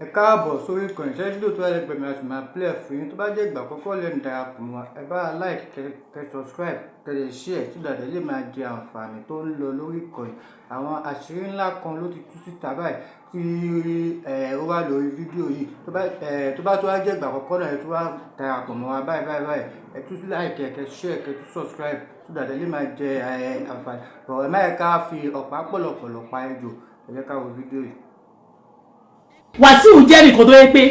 Ẹ káàbọ̀ sórí ìkànnì. Ṣẹ́jú tó wà lẹ́gbẹ̀ẹ́ mi a sì máa play fún yín. Tó bá jẹ́ ìgbà àkọ́kọ́ lẹ́nu darapọ̀ mọ́, ẹ bá like, kẹ subscribe, kẹ lè share so that ẹ lè máa jẹ àǹfààní tó ń lọ lórí ìkànnì. Àwọn àṣírí ńlá kan ló ti tú síta báyìí tí ẹ ó wà lórí fídíò yìí. Tó bá tó wá jẹ́ ìgbà àkọ́kọ́ náà ẹ tó wá darapọ̀ mọ́ wa báyìí báyìí báyìí, ẹ tún like, kẹ share, kẹ tún subscribe so that ẹ lè máa jẹ àǹfààní. Ẹ má yẹ ká fi ọ̀pá pọ̀lọ̀pọ̀lọ̀ pa ejò. Ẹ jẹ́ ká wo fídíò yìí. Wàsíù jẹ́ nìkan tó yẹ pé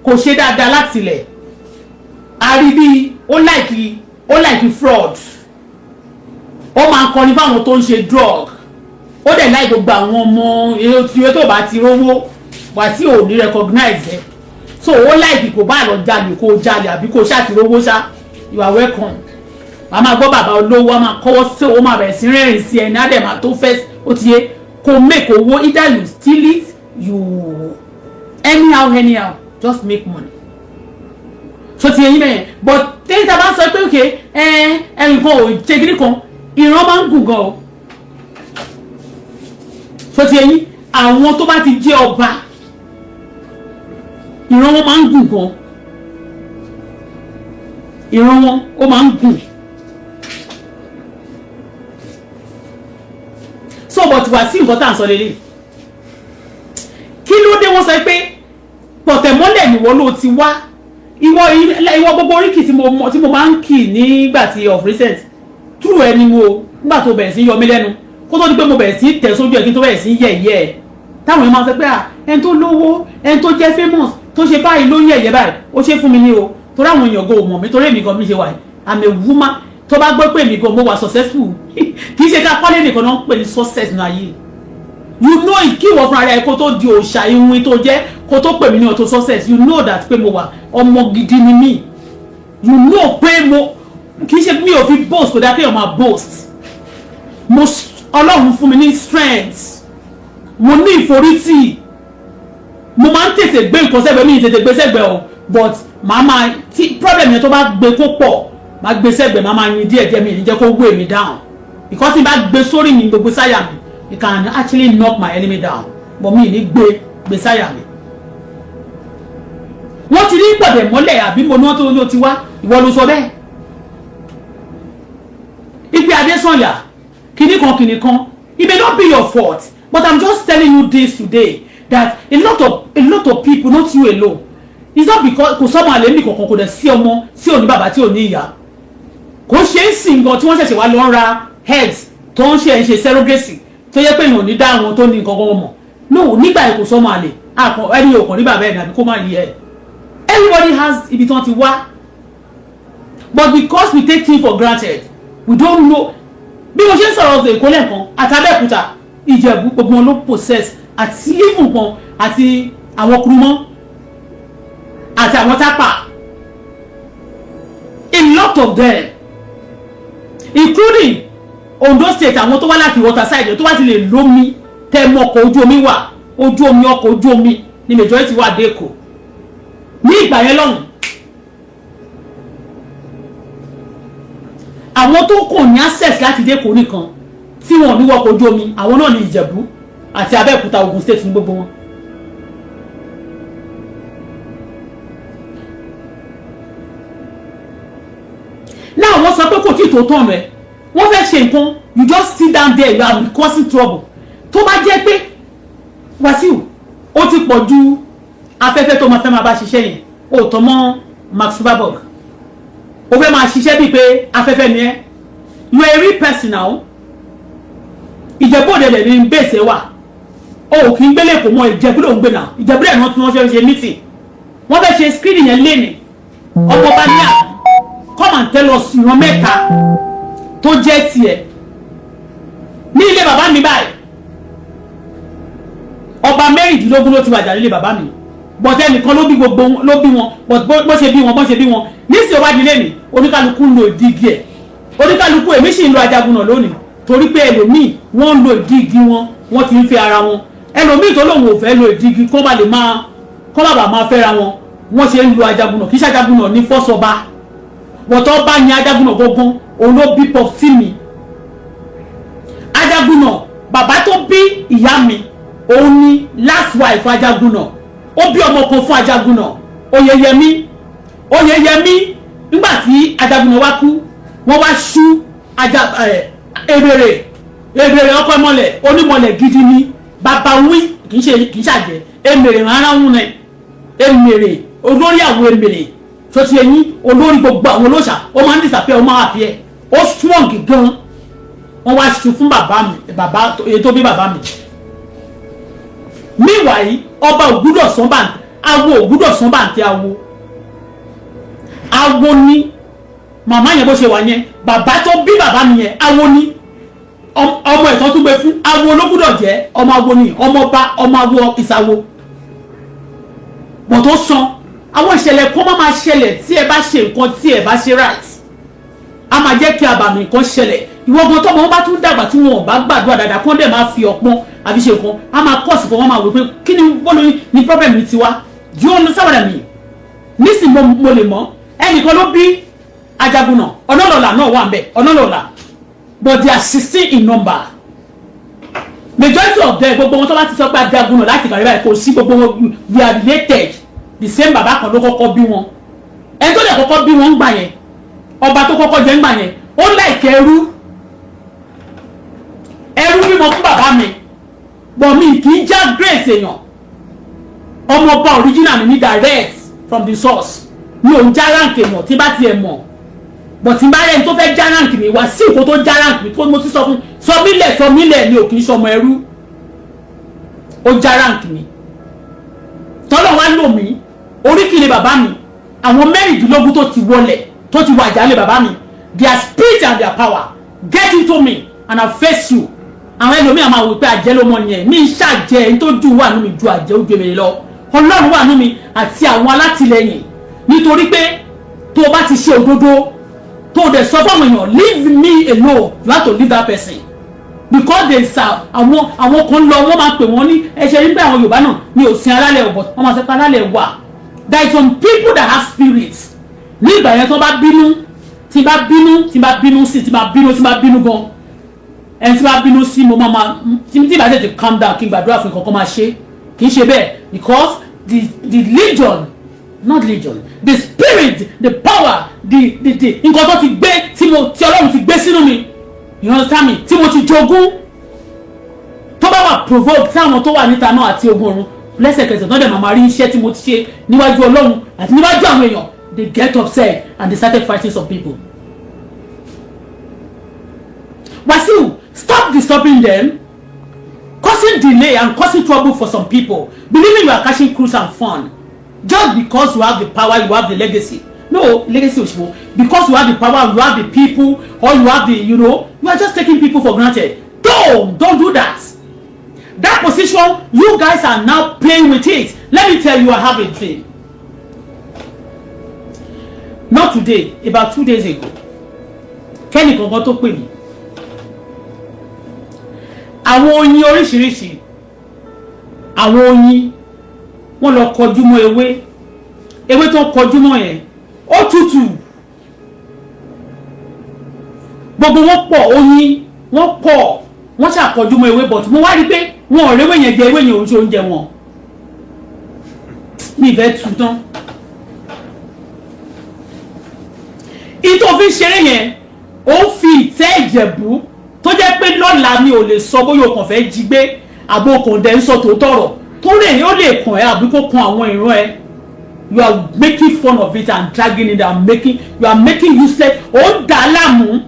kò ṣe dáadáa láti ilẹ̀. A rí bí ó like fraud. Ó máa ń kọrin fáwọn tó ń ṣe drug. Ó dẹ̀ like gbogbo àwọn ọmọ tí tó bá ti rówó, Wàsíù ò ní recognize ẹ. So ó like kò bá lọ jalè, kó jalè àbí kó ṣáà ti rówó ṣá, you are welcome. Wàá máa gbọ́ bàbá olówó, á máa kọ́wọ́ sí, ó máa bẹ̀rẹ̀ sí rẹ́rìn sí ẹni, á dẹ̀ máa tó fẹ́. Ó ti yé kó make owó, either you steal it, you anyhow anyhow, just make money. So ti yẹn bẹ́yẹn. But tẹ́lẹ̀ tá a bá sọ pé okay, ẹ ẹnìkan ò ṣe kíní kan, ìran máa ń gùn gan o. So ti yẹn, àwọn tó bá ti jẹ́ ọba, ìran wọn máa ń gùn gan. Ìran wọn ó máa ń gùn. So but wá sí nǹkan tá à ń sọ lélẹ̀, kí ló dé wọ́n sọ pé pọ̀tẹ̀mọ́lẹ̀ nìwọ ló ti wá? Ìwọ gbogbo oríkì tí mo máa ń kì nígbà tí of recent true ẹni mo nígbà tó bẹ̀rẹ̀ sí yọ mí lẹ́nu, kó tó di pé mo bẹ̀rẹ̀ sí tẹ̀ sójú ẹ̀, kí n tó bẹ̀rẹ̀ sí yẹ̀yẹ́ ẹ̀, táwọn èèyàn máa sọ pé à ẹni tó lówó, ẹni tó jẹ́ famous, tó ṣe báyìí ló ń yẹ̀yẹ́ báyìí. Ó ṣe fún mi ní o, torí àwọn èèyàn gan ò mọ̀ mí, torí èmi gan mi ṣe wà, I'm a woman. Tó bá gbọ́ pé èmi gan mo wà successful, kì í ṣe ká kọ́lé nìkan náà ń pè ní success ní ayé. You know it. Kí ìwọ fúnra rẹ kó tó di òòṣà ìwìn tó jẹ́, kó tó pè mí ní auto success, you know that pé mo wà, ọmọ gidi ni mí. You know pé mo kì í ṣe mi ò fi boast, kò dá kéèyàn máa boast. Mo Ọlọ́run fún mi ní strength, mo ní ìforítì, mo máa ń tètè gbé nǹkan sẹ́gbẹ̀ẹ́ mi, tètè gbé sẹ́gbẹ̀ẹ́ o. But màá máa tí problem yẹn tó bá gbé kó pọ̀, máa gbé sẹ́gbẹ̀ẹ́, máa máa yin díẹ̀ díẹ̀. Mi ní jẹ́ kó weigh mi down, because tí n bá gbé sórí mi, gbogbo sáyà mi, it can actually knock my enemy down. But mi ní gbé gbé sáyà mi. Wọ́n ti ní gbọ̀dẹ̀ mọ́lẹ̀ àbí mo ní wọ́n tó ló ti wá. Ìwọ ló sọ bẹ́ẹ̀. Ipe Adésànyà kìnnì kan kìnnì kan, it may not be your fault, but I'm just telling you this today that a lot of people, not you alone, it's not because kò sọ́mọ àlè mi kankan, kò dẹ̀ sí ọmọ tí ò ní bàbá, tí ò ní ìyá. Kò ṣe é sìn gan tí wọ́n ṣẹ̀ṣẹ̀ wá lọ ra heads tó ń ṣe surrogacy, tó yẹ pé èèyàn ò ní dá àwọn tó ní nǹkan kan mọ̀. No, nígbà yẹn kò sọ́mọ àlè ẹni ò kàn ní bàbá ẹ̀ nàbí kó má yí ẹ̀. Everybody has ibi tí wọ́n ti wá, but because we take things for granted, we don't know. Bí mo ṣe ń sọ̀rọ̀ ọ̀sẹ̀ Èkó lẹ́ẹ̀kan àtàbẹ̀kúta, Ìjẹ̀bú, gbogbo wọn ló possess, àti even kan àti àwọn Kurumọ́ àti àwọn Tápà, a lot of them, including Ondo State, àwọn tó wá láti waterside, tó wá ti lè lómi tẹ́ mọ́ ọkọ̀ ojú omi wà, ojú omi, ọkọ̀ ojú omi ni majority wà dé Èkó ní ìgbà yẹn lọ́hùn. Àwọn tó kò ní access láti dé Èkó nìkan tí wọn ò ní wọkọ̀ ojú omi, àwọn náà ní Ìjẹ̀bú àti Abẹ́òkúta, Ògùn State ní gbogbo wọn. Náà wọ́n sọ pé kò tí ì tó tán rẹ̀, wọ́n fẹ́ ṣe nǹkan. You just sit down there, you are causing trouble. Tó bá jẹ́ pé Wàsíù ó ti pọ̀ ju afẹ́fẹ́ tó máa fẹ́ máa bá ṣiṣẹ́ yẹn, ó tọ́ mọ́ Mark Zuckerberg, ó fẹ́ máa ṣiṣẹ́ bíi pé afẹ́fẹ́ ni ẹ́. You are a real person now. Ìjẹ̀bú Òde lẹ̀ ní bẹ́ẹ̀sì wà, ó kì í gbélé kò mọ Ìjẹ̀bú ló ń gbé náà. Ìjẹ̀bú lẹ̀ ní wọ́n fẹ́ ṣe meeting, wọ́n fẹ́ ṣe screening yẹn léni. Ọmọ bá ní à come and tell us ìran mẹ́ta tó jẹ́ tiẹ̀ ní ilé bàbá mi báyìí. Ọba 16 ló ti wàjà nílé bàbá mi, but ẹnìkan ló bí gbogbo, ló bí wọn. But bó ṣe bí wọn, bó ṣe bí wọn nísìnyí, ó bá di lẹ́nìí, oníkálukú ń lo ìdígi ẹ̀, oníkálukú. Èmi sì ń lo ajagun náà lónìí, torí pé ẹlòmíì wọ́n ń lo ìdígi wọn, wọ́n ti ń fẹ́ ara wọn. Ẹlòmíì tó lòun ò fẹ́ lo ìdígi, kó bá lè máa kó bàbà máa fẹ́ra wọn, wọ́n ṣe ń lo ajagun náà. Kì í ṣe ajagun náà ní fọ́sọba wọ́tọ́ bá yan ajagun náà gbọ́ngàn, òun ló bí pop sí mi. Ajagun náà, bàbá tó bí ìyá mi, òun ni last wife Ajagunà. Ó bí ọmọ kan fún Ajagunà, Oyèyẹmí. Oyèyẹmí, nígbà tí Ajagunà wá kú, wọ́n wá ṣú aja ẹ̀ Èbèrè. Èbèrè ọkọ ìmọ̀lẹ̀, onímọ̀lẹ̀ gidi ni bàbá wí, kì í ṣe, kì í ṣàjẹ́ èmèrè rárá ń rẹ̀. Èmèrè, olórí àwọn èmèrè tó ti ẹyin, olórí gbogbo àwọn olóòṣà, ó máa ń disappear, ó máa appear, ó strong gan. Wọ́n wá ṣu fún bàbá mi, bàbá èyí tó bí bàbá mi. Meanwhile, ọba ògúdọ̀ sán bá awo, ògúdọ̀ sán bá ntẹ awo. Awo ni màmá yẹn bó ṣe wà yẹn. Bàbá tó bí bàbá mi yẹn, awo ni. Ọmọ ẹ̀tọ́ tún gbé fún, awo ló gbúdọ̀ jẹ́. Ọmọ awo ni, ọmọ ọba, ọmọ awo ìsàwo bọ̀ tó san. Àwọn ìṣẹ̀lẹ̀ kan máa ṣẹlẹ̀ tí ẹ bá ṣe nǹkan, tí ẹ bá ṣe right, a máa jẹ́ kí abàmì nǹkan ṣẹlẹ̀. Ìwọ gan, tọmọ wọn bá tún dàgbà, tí wọn ò bá gbàdúrà dáadáa, kán dẹ̀ máa fi ọpọ́n àbí ṣe nǹkan, a máa kọ́ sí fún wọn, máa wò pé kí ni bọ́ọ̀lù ní problem mi ti wá. Do you understand what I mean? Nísìnyí, mo lè mọ̀ ẹnìkan ló bí Ajagunà. Ọ̀nàlọ́lá náà wà ń bẹ̀, Ọ̀nàlọ́lá, but they are 16 in number, majority of them. Gbogbo wọn tó bá ti sọ pé Ajagunà láti kàrí báyìí, kò sí, gbogbo wọn, we are related. The same bàbá kan ló kọ́kọ́ bí wọn. Ẹni tó lè kọ́kọ́ bí wọn ń gbà yẹn, ọba tó kọ́kọ́ jẹ́ ń gbà yẹn, ó like ẹrú. Ẹrú bímọ fún bàbá mi bọ̀. Mi kì í já grace èèyàn. Ọmọ ọba original mi ní, direct from the source. Mi ò ń já rank èèyàn tí bá tiẹ̀ mọ̀ bọ̀. Tí n bá rẹ́ni tó fẹ́ já rank mi wá sí ìkó tó já rank mi, tó mo ti sọ fún, sọ mílẹ̀, sọ mílẹ̀, mi ò kì í ṣọmọ ẹrú. Ó já rank mi, tọ́lọ̀ wá lò mí. Oríkìlẹ̀ bàbá mi, àwọn 16 tó ti wọlẹ̀, tó ti wà jálẹ̀ bàbá mi, their spirit and their power get into me and I face you. Àwọn ẹlòmíà máa wò pé àjẹ́ ló mọ yẹn. Mi ń ṣàjẹ́. Ẹni tó jù wà nínú mi ju àjẹ́ ojú èmi lọ. Ọlọ́run wà nínú mi àti àwọn alátìlẹyìn, nítorí pé tó o bá ti ṣe òdodo, tó o dẹ̀ sọ fún àwọn èèyàn, "Leave me alone," you have to leave that person, because there is àwọn kan lọ, wọ́n máa pè wọ́n ní ẹ̀ṣẹ̀ nígbà. Àwọn Yorùbá náà ní òsín alálẹ̀ ọ̀bọ̀, wọ́n máa sọ pé alálẹ̀ wà. There is some people that have spirits. Ní ìgbà yẹn, tó bá bínú, tí bá bínú, tí bá bínú sí, tí bá bínú, tí bá bínú gan, ẹni tí bá bínú sí, mo máa tí bá tètè calm down, kí n gbàdúrà fún nǹkan kan máa ṣe. Kì í ṣe bẹ́ẹ̀, because the legion, not legion, the spirit, the power, the nǹkan tó ti gbé, tí mo tí Ọlọ́run ti gbé sínú mi, you understand me, tí mo ti jogún, tó bá wà provoke tí àwọn tó wà níta náà àti ogun ọ̀run lẹ́sẹ̀kẹsẹ̀ náà dẹ̀ máa rí iṣẹ́ tí mo ti ṣe níwájú Ọlọ́run àti níwájú àwọn èèyàn, they get upset and they started fighting some people. Wasiu, stop disturbing them, causing delay and causing trouble for some people, believing you are catching cruise and fun just because you have the power, you have the legacy. No legacy òṣìwò. Because you have the power, you have the people, or you have the you are just taking people for granted. Don't do that. That position, you guys are now playing with it. Let me tell you, I have a dream, not today, about 2 days ago. Kẹ́nì kankan tó pè mí, àwọn oyin oríṣiríṣi, àwọn oyin wọ́n lọ kọjú mọ́ ewé. Ewé tó kọjú mọ́ yẹn, ó tutù. Gbogbo wọn pọ̀, oyin wọ́n pọ̀, wọ́n ṣàkọjú mọ́ ewé, but mo wá rí i pé wọn ò réwé yẹn jẹ. Ewé yẹn ò ń ṣe oúnjẹ wọn. Mi ìfẹ́ tu tán. Ìtò fi ṣeré yẹn, ó fi ìtẹ́ Ìjẹ̀bú tó jẹ́ pé lọ́la mi ò lè sọ bóyá o kàn fẹ́ jí gbé, àbò kàn dẹ̀ ń sọ tòótọ́ ọ̀rọ̀ tó lè, ó lè kàn ẹ́ àbí kó kan àwọn ìran ẹ. You are making fun of it and dragging it and making, you are making useless. Ó ń dà á láàmú.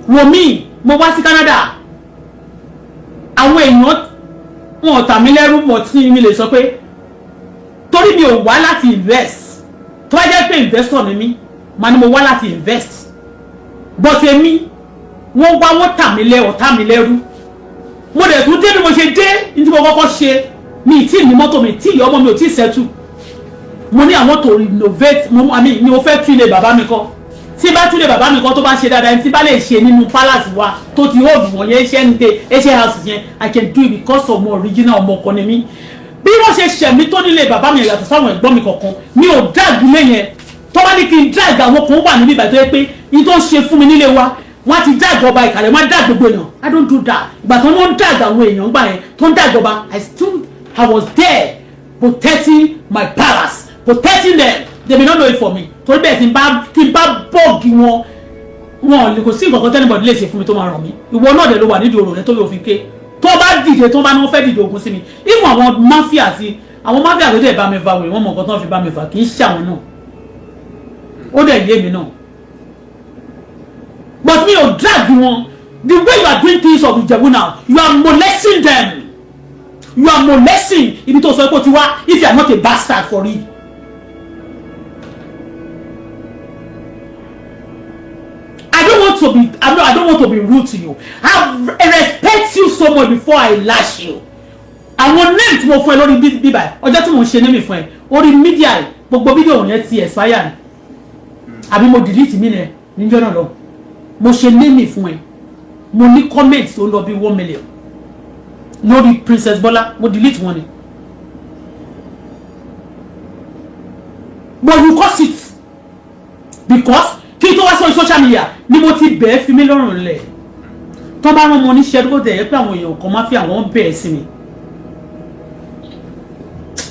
Wò mí, mo wá sí Canada, àwọn èèyàn wọn ò tà mí lẹ́rú mọ̀ tí mi lè sọ pé torí mi ò wá láti invest. Tó bá jẹ́ pé investor ni mí, màá ní mo wá láti invest, but èmi, wọ́n wá, wọ́n tà mí lẹ́ ọ̀tá mi lẹ́rú. Mo dẹ̀ tún dé. Bí mo ṣe dé, ní tí mo kọ́kọ́ ṣe, mi tí ní mọ́tò, mi tí ìyá ọmọ mi ò tí settle. Mo ní àwọn to renovate mo, I mean, ni mo fẹ́ tún ilé bàbá mi kọ́. Tí bá tún ilé bàbá mi kọ́, tó bá ṣe dáadáa, ẹni tí bá lè ṣe nínú palace wa tó ti hold wọ̀nyẹn, iṣẹ́ ń dé iṣẹ́ house yẹn, I can do it because of mo original ọmọ ọkọ ni mí. Bí wọ́n ṣe ṣẹ̀ mí tó nílé bàbá mi, yàtọ̀ sáwọn ẹ̀gbọ́n mi kọ̀ọ̀kan, mi ò drag ilé yẹn. Tó bá ní kí n drag, àwọn kan wà níbi ìbàdàn yẹn pé ní tó ń ṣe fún mi nílé wa, wọ́n á ti drag ọba Ìkàlẹ̀, wọ́n á drag gbogbo èèyàn. I don't do that. Ìgbà tó ń drag àwọn èèyàn gbà yẹn, tó ń drag ọba, I still, I was there. Protecting my palace, protecting them. They may not know it for me, torí bẹ́ẹ̀ tí n bá bọ́ọ̀gì wọn, wọn kò sí nǹkan kan t'anybody lè ṣe fún mi tó máa ràn mí. Ìwọ náà dẹ̀ ló wà nídìí ọ̀rọ̀ rẹ tó yóò fi ké. Tó bá dìde, tó bá ní wọ́n fẹ́ dìde ogun sí mi, even àwọn mafia, sí àwọn mafia tó dẹ̀ bá mi fa wèrè, wọ́n mọ̀ nǹkan tó ń fi bá mi fà. Kì í ṣe àwọn náà, ó dẹ̀ yé mi náà, but mi ò drag wọn. The way you are doing things of Ìjẹ̀bú now, you are molesting them. You are molesting ibi tó sọ pé ó ti wá. If you are not a bastard for real. I don't want to be rude to you. I respect you so much before I lash you. Àwọn name tí mo fún ẹ lórí bíbá, ọjọ́ tí mo ń ṣe name fún ẹ orí media, gbogbo fídíò yẹn ti expire ni àbí mo delete mi nẹ níjọ́ náà lọ. Mo ṣe name fún ẹ, mo ní comment tó lọ bí 1 million lórí Princess Bola, mo delete wọn ni. But you cause it, because kí n tó wá sórí social media ni mo ti bẹ̀ẹ́ fi mí lọ́rùn lẹ̀. Tó bá rán ọmọ oníṣẹ́ tó tẹ̀ ẹ́ pé àwọn èèyàn kan máa fi àwọn bẹ̀ẹ́ sí mi,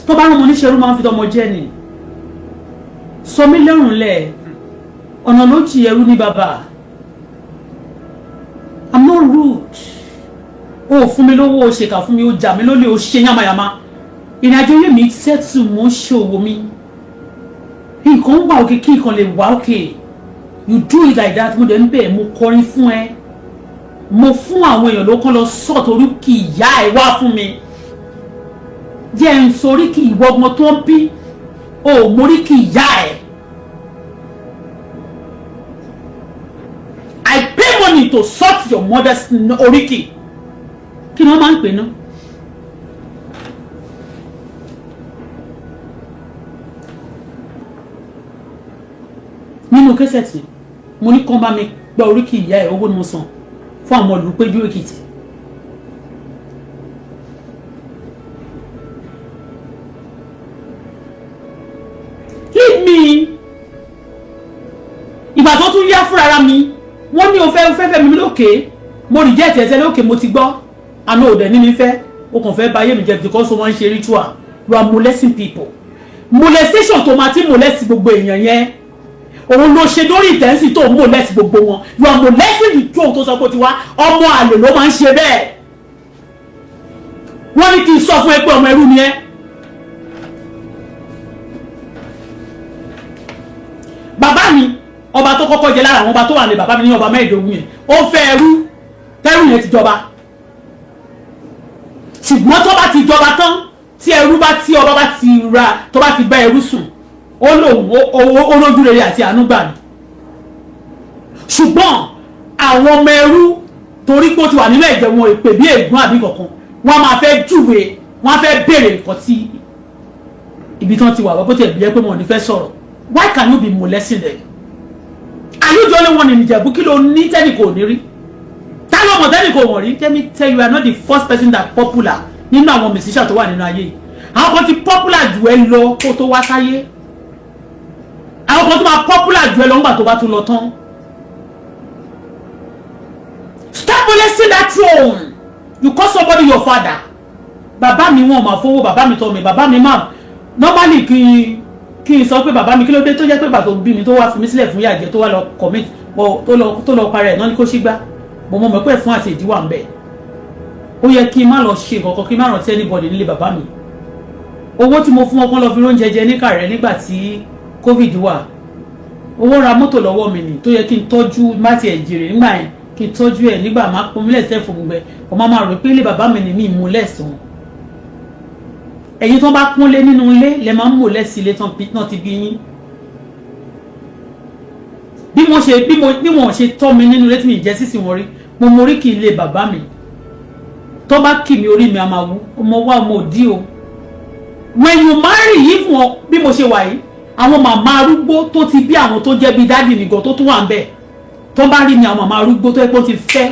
tó bá rán ọmọ oníṣẹ́ ló máa ń fi tọmọ jẹ́ ni. Sọ mí lọ́rùn lẹ̀, ọ̀nà ló jì, ẹrú ní bàbá. I'm not rude. O fún mi lówó, o ṣèkà fún mi, o jà mí lólè, o ṣe yánmayànmá. Ìrìnàjò yé mi settle, mo ń ṣòwò mi, nǹkan wà òkè, kí nǹkan lè wà òkè. You do it like that. Mo dẹ̀ ń bẹ̀, mo kọrin fún ẹ, mo fún àwọn èèyàn ló kàn lọ sọ̀tò oríkì ìyá ẹ wá fún mi. Jẹ́ ń soríkì ìwọ́gbọ́n tó ń bí o móríkì ìyá ẹ. I pay money to sort your mother's oríkì. Kí ni wọ́n máa ń pè náà? Nínú kẹsẹ̀tì, mo ní kán bá mi gba oríkì ìyá ẹ̀. Owó ni mo san fún àwọn olùpéjú Èkìtì. Leave me. Ìgbà tó tún yá fúnra mi, wọ́n ní o fẹ́ fẹ́ fẹ́ mi lókè, mo reject ẹsẹ̀ lókè. Mo ti gbọ́ àmì òdẹ ní mi fẹ́, o kàn fẹ́ bà ayé mi jẹ́ because o máa ń ṣe ritual. You are molesting people. Molestation tó máa ti molest gbogbo èèyàn yẹn, òun ló ṣe lórí ìtẹ́sí tó molest gbogbo wọn. You are molesting the throne tó sọ pé ó ti wá. Ọmọ àlè ló máa ń ṣe bẹ́ẹ̀. Wọ́n ní kí n sọ fún ẹ pé ọmọ ẹrú ni ẹ. Bàbá mi, ọba tó kọ́kọ́ jẹ lára àwọn ọba tó wà ní bàbá mi ní ọba 15 yẹn, ó fẹ́ ẹrú tẹ́rù yẹn ti jọba. Ṣùgbọ́n tó bá ti jọba tán, tí ẹrú bá tí ọba bá ti ra, tó bá ti bá ẹrú sùn, ó lòun ó lójú rere àti àánú gbà ní. Ṣùgbọ́n àwọn ọmọ ẹrú, torí pé ó ti wà nínú ẹ̀jẹ̀ wọn, èpè bí ègún àbí kankan, wọ́n máa fẹ́ júwe, wọ́n á fẹ́ béèrè nǹkan tí ibi tí wọ́n ti wà, bó ti ẹ̀ bí ẹ pé wọn ò ní fẹ́ sọ̀rọ̀. Why can you be molesting them? Are you the only one in Ìjẹ̀bú? Kí ló ní tẹ́nì kò ní rí? Ta ló mọ̀ tẹ́nì kò wọ̀n rí? Let me tell you, you are not the first person that popular nínú àwọn musician tó wà nínú ayé yìí. Àwọn kan ti popular jù ẹ lọ kó tó wá sáyé. Àwọn kan tó máa popular jù ẹ lọ nígbà tó bá tún lọ tán. Stop molesting that throne. You call somebody your father. Bàbá mi, wọn máa fowó bàbá mi tọ́ mi. Bàbá mi máa normally kí n sọ pé bàbá mi, kí ló dé tó jẹ́ pé bàtò bí mi tó wá fi mí sílẹ̀ fún yàjẹ́, tó wá lọ commit, tó lọ parẹ́ ẹ̀ náà ní kó ṣí gbá. Mo mọ̀ pé fún àti ìdí wà ń bẹ̀. Ó yẹ kí n má lọ ṣe nǹkan kan, kí n má rántí anybody nílé bàbá mi. Owó tí mo fún wọn kán lọ fi róúnjẹ jẹ ní Kàrẹ́ nígbà tí COVID wà, owó ra mọ́tò lọ́wọ́ mi nì tó yẹ kí n tọ́jú, má tiẹ̀ jèrè nígbà yẹn, kí n tọ́jú ẹ̀ nígbà má pọn mílẹ̀ sẹ́fù gbẹ. Ọmọ máa rò pé ilé bàbá mi ni mí mú lẹ́sàn-án. Ẹ̀yin tó bá pọ́nlé nínú ilé lẹ máa ń mò lẹ́sí ilé tán ti bí yín. Bí mo ṣe bí mo bí wọn ṣe tọ́ mi nínú ilé tí mi jẹ́ sísìn wọn rí, mo morí kí ilé bàbá mi. Tó bá kì mí, orí mi a máa wú. Ọmọ wa, ọmọ òdí o. When you marry yìí fún ọ, bí mo ṣe wà yìí, àwọn màmá arúgbó tó ti bí àwọn tó jẹ́ bí daddy mi gan tó tún wà ń bẹ̀, tó bá rí mi, àwọn màmá arúgbó tó yẹ pé ó ti fẹ́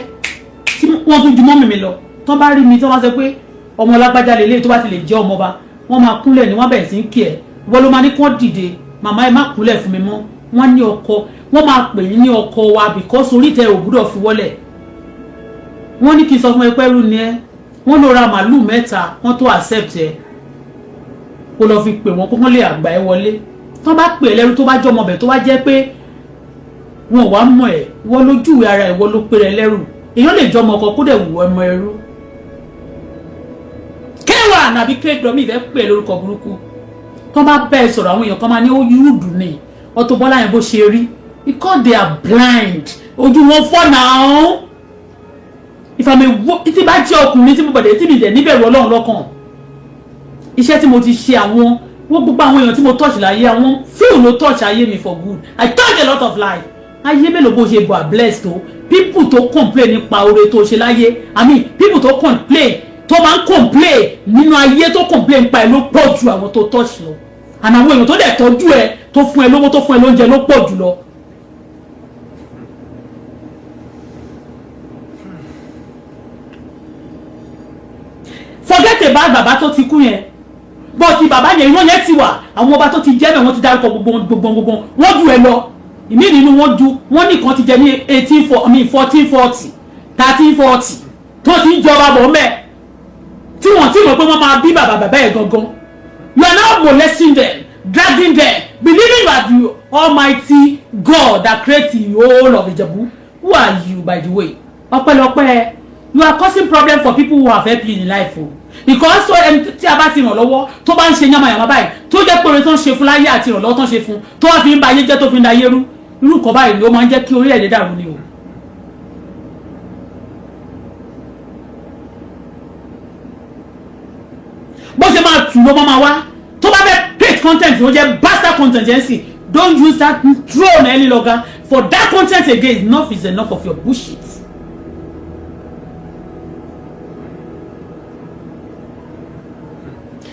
tí wọ́n tún ju mummy mi lọ, tó bá rí mi, tó bá sọ pé ọmọ lágbájá lélẹ́yìí, tó bá ti lè jẹ́ ọmọba, wọ́n máa kúnlẹ̀ ní wọ́n bẹ̀rẹ̀ sí ń kí ẹ̀. Wọ́n ló máa ní kán dìde, màmá ẹ má kúnlẹ̀ fún mi mọ́. Wọ́n ní ọkọ, wọ́n máa pè yín ní ọkọ wa because orí tẹ ò gbúdọ̀ fi wọ́lẹ̀. Wọ́n ní kí n sọ fún ẹ pẹ́rú ni ẹ. Wọ́n lọ ra màálù 3, wọ́n tó accept ẹ. Ó lọ fi pè wọ́n kó wọ́n lè àgbà ẹ wọlé. Tó bá pè é lẹ́rú, tó bá jọmọ bẹ̀, tó bá jẹ́ pé wọn ò wá mọ̀ ẹ́, wọ́n lójúwe ara ẹ̀, wọ́n ló pè rẹ lẹ́rù. Èèyàn lè jọmọ ọkọ kó dẹ̀ wù ọmọ ẹrú. Kéwà nàbí kéèdọ́mì ìfẹ́ pè é lórúkọ burúkú. Tó bá bẹ́ẹ̀ sọ̀rọ̀, àwọn èèyàn kan máa ní ó yúrùdù ní Auto Bola yẹn bó ṣe rí, because they are blind. Ojú wọn fọ́ náà. Ìfàmì tí bá jẹ́ ọkùnrin tí mo bọ̀dẹ̀ tí mi dẹ̀ níbẹ̀rù Ọlọ́run lọ́kàn, iṣẹ́ tí mo ti ṣe, àwọn wọ́n gbogbo àwọn èèyàn tí mo touch láyé, àwọn few ló touch ayé mi for good. I touch a lot of life. Ayé mélòó bó ṣe bọ̀ blessed tó, people tó complain nípa oore tó ṣe láyé, I mean, people tó complain, tó máa ń complain nínú ayé, tó complain nípa ẹ ló pọ̀ ju àwọn tó touch lọ. And àwọn èèyàn tó dẹ̀ tọ́jú ẹ, tó fún ẹ lówó, tó fún ẹ lóúnjẹ ló pọ̀ jù lọ. Forget about bàbá tó ti kú yẹn, bọ́ ti bàbá yẹn, ìwọ́n yẹn ti wà. Àwọn ọba tó ti jẹ́ bẹ́ẹ̀, wọ́n ti dárúkọ gbogbo gbogbo gbogbo wọ́n ju ẹ lọ. Ìmí nínú wọn ju wọ́n nìkan ti jẹ ní eighteen four, I mean, 1440, 1340 tó ti ń jọba bọ̀ mẹ́, tí wọ́n ti mọ̀ pé wọ́n máa bí bàbá bàbá ẹ̀ gangan. You are now molesting them, dragging them, believing you are the almighty God that create the whole of Ijebu. Who are you, by the way? Ọpẹ́lọpẹ́ you are causing problem for people who have helped you in life o, because so ẹni tí a bá ti ràn lọ́wọ́, tó bá ń ṣe yamayama báyìí, tó jẹ́ pé oore tó ń ṣe fún láyé àti ìrànlọ́wọ́ tó ń ṣe fún, tó wá fi ń ba ayé jẹ́, tó fi ń da ayé rú, irú nǹkan báyìí ló máa ń jẹ́ kí orílẹ̀-èdè dàrú ni o. Bó ṣe máa tù ló máa wá, tó bá fẹ́ create content, ó jẹ́ bastard content yẹn sì. Don't use that throne any longer for that content again. Enough is enough of your bullshit.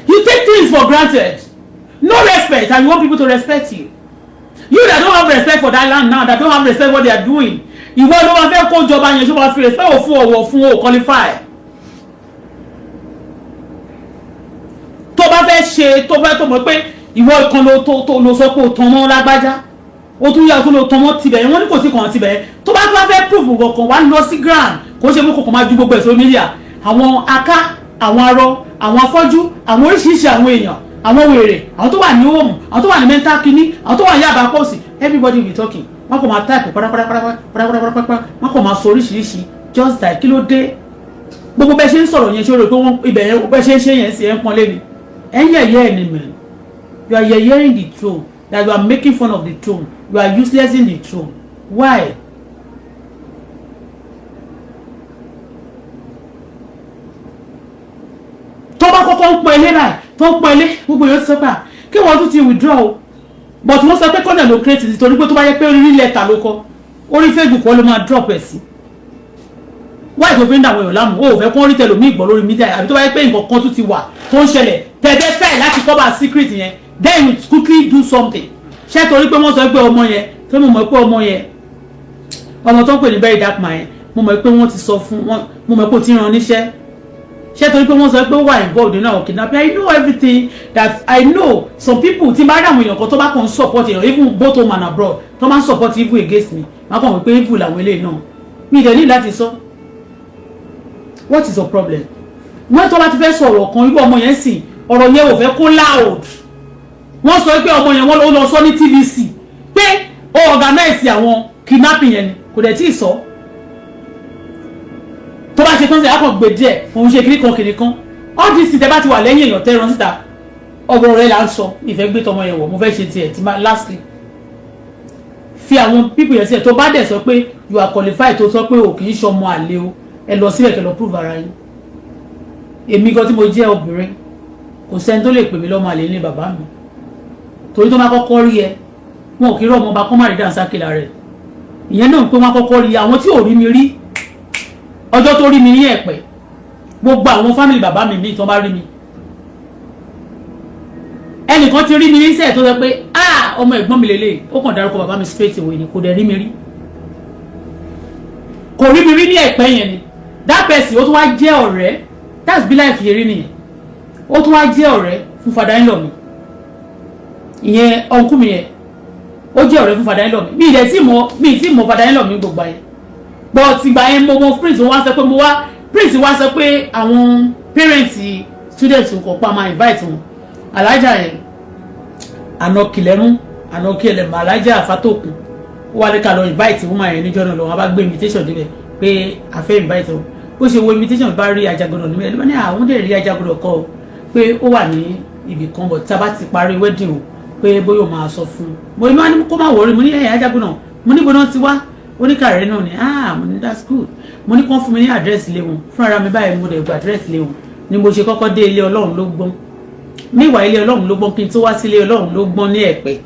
You take things for granted. No respect, and you want people to respect you. You that don't have respect for that land now, that don't have respect what they are doing. Ìwọ ló máa fẹ́ kó jọba yẹn, ṣó máa fi respect ò fún ọ̀wọ̀ fún o qualify. Tó bá fẹ́ ṣe, tó fẹ́ tó mọ̀ pé ìwọ kan ló tó ló sọ pé o tàn mọ́ lágbájá, o tún yà tó ló tàn mọ́ tibẹ̀ yẹn, wọ́n ní kò sí kàn tibẹ̀ yẹn. Tó bá tó bá fẹ́ prove kankan, wá lọ sí ground. Kò ṣe mú kòkò máa ju gbogbo ẹ̀ sórí media. Àwọn aká, àwọn arọ, àwọn afọ́jú, àwọn oríṣiríṣi àwọn èèyàn, àwọn wèrè, àwọn tó wà ní home, àwọn tó wà ní mental kínní, àwọn tó wà ní yàbá pọ̀sì, everybody will be talking. Wọ́n kò máa type pátápátápátápátápátápátá, wọ́n kò máa sọ oríṣiríṣi, just like kí ló dé. Gbogbo bẹ́ẹ̀ ṣe ń sọ̀rọ̀ yẹn, ṣe rò pé wọ́n ibẹ̀ yẹn bẹ́ẹ̀ ṣe ń ṣe yẹn sí ẹ̀ ń pọ́n lé ni, ẹ̀ ń yẹ̀yẹ́ ẹ̀ ni. Mẹ́ you are yẹ̀yẹ́ring the throne, that you are making fun of the throne, you are uselessing the throne. Why? Tó bá kọ́kọ́ ń pọ́n ilé báyìí, tó ń pọ́n ilé, gbogbo yóò ti sọ pé kí wọ́n tún ti withdraw o. But wọ́n sọ pé kọ́nà ló create, nítorí pé tó bá yẹ pé orí lẹ́tà ló kọ orí Facebook, wọ́n ló máa drop ẹ̀ sí. Wáyé tó fi ń dàwọn èèyàn láàmú, o ò fẹ́ kó rí tẹlòmíì gbọ́ lórí media, àbí tó bá yẹ pé nǹkan kan tún ti wà tó ń ṣẹlẹ̀ tẹ̀tẹ̀ fẹ́ láti cover secret yẹn, then you quickly do something. Ṣé torí pé wọ́n sọ pé ọmọ yẹn, tó mọ̀ mọ̀ pé ọmọ yẹn, ọmọ tó ń pè ní very dark man yẹn, mo mọ̀ pé wọ́n ti sọ fún wọn, mo mọ̀ pé ó ti rán níṣẹ́. Ṣé torí pé wọ́n sọ pé ó wà involved nínú àwọn kidnapping? I know everything that I know. Some people tí bá rí àwọn èèyàn kan tó bá kàn ń support èèyàn, even both home and abroad, tó máa ń support evil against me, máa kàn wọ́n pé evil làwọn eléyìí náà. Mi ìdẹ̀ ní láti sọ. What is your problem? Wọ́n tó bá ti fẹ́ sọ̀rọ̀ kan, irú ọmọ yẹn sì, ọ̀rọ̀ yẹn ò fẹ́ kó loud. Wọ́n sọ pé ọmọ yẹn, wọ́n lọ sọ ní TVC pé ó organize àwọn kidnapping yẹn ni. Kò dẹ̀ tí ì sọ. Tó bá ṣe tán sí, akàn gbé díẹ̀, òun ṣe kiri kan kiri kan. All this thing, tẹ bá ti wà lẹ́yìn èèyàn tẹ́ ran síta, ọ̀rọ̀ rẹ̀ là ń sọ. Ìfẹ́ gbé tọmọ yẹn wọ̀, mo fẹ́ ṣe tiẹ̀ tí ma. Lastly, fi àwọn people yẹn sílẹ̀. Tó bá dẹ̀ sọ pé you are qualified, tó sọ pé o kì í ṣọmọ àlè o, ẹ lọ síbẹ̀ kẹ́ lọ prove ara yín. Èmi gan tí mo jẹ́ obìnrin, kò sẹ́ni tó lè pè mí lọ́mọ àlè ní bàbá mi, torí tó bá kọ́kọ́ rí ẹ, wọn ò kí rí ọmọ ọba kọ́ má rí dànsákìlà rẹ̀. Ìyẹn náà pé wọ́n kọ́kọ́ rí àwọn tí ò rí mi rí, ọjọ́ tó rí mi ní ẹ̀pẹ́, gbogbo àwọn family bàbá mi míì tó bá rí mi, ẹnìkan ti rí mi ní sẹ́ẹ̀ tó sọ pé, "Ah, ọmọ ẹ̀gbọ́n mi lélẹ̀." Ó kàn dárúkọ bàbá mi straight away ni. Kò dẹ̀ rí mi rí, kò rí mi rí ní ẹ̀pẹ́ yẹn ni. That person, ó tún wá jẹ́ ọ̀rẹ́. That's bí life yẹn rí nìyẹn. Ó tún wá jẹ́ ọ̀rẹ́ fún father in law mi. Ìyẹn uncle mi yẹn, ó jẹ́ ọ̀rẹ́ fún father in law mi. Mi ì dẹ̀ tí mọ, mi ì tí mọ father in law mi gbogbo yẹn, but ìgbà yẹn mo mọ prince. Wá sọ pé mo wá, prince wá sọ pé àwọn parents students kò pa máa invite wọn. Alájà yẹn, àna kìlẹ́mú, àna kìlẹ̀mú, alájà àfàtòkùn, ó wà ní ká lọ invite woman yẹn níjọ́ náà lọ. Wọn bá gbé invitation débẹ̀ pé a fẹ́ invite o. Bó ṣe wo invitation, bá rí Ajagunà níbẹ̀ ló ní àwọn dẹ̀ rí Ajagunà kọ́ ọ pé ó wà ní ibì kan bọ̀ tí a bá ti parí wedding o, pé bóyá o máa sọ fún un. Mo ní wọ́n ní kó má worry. Mo ní ẹ̀yà Ajagunà, mo ní gbóná ti wá oníkàrẹ́ náà ni. Ah, mo ní that's good. Mo ní kán fún mi ní àdírẹ́sì ilé wọn fúnra mi báyìí. Mo dẹ̀ gba àdírẹ́sì ilé wọn ni mo ṣe kọ́kọ́ dé ilé Ọlọ́run ló gbọ́n níwà ilé Ọlọ́run ló gbọ́n. Kí n tó wá sí ilé Ọlọ́run ló gbọ́n ní Ẹ̀pẹ́,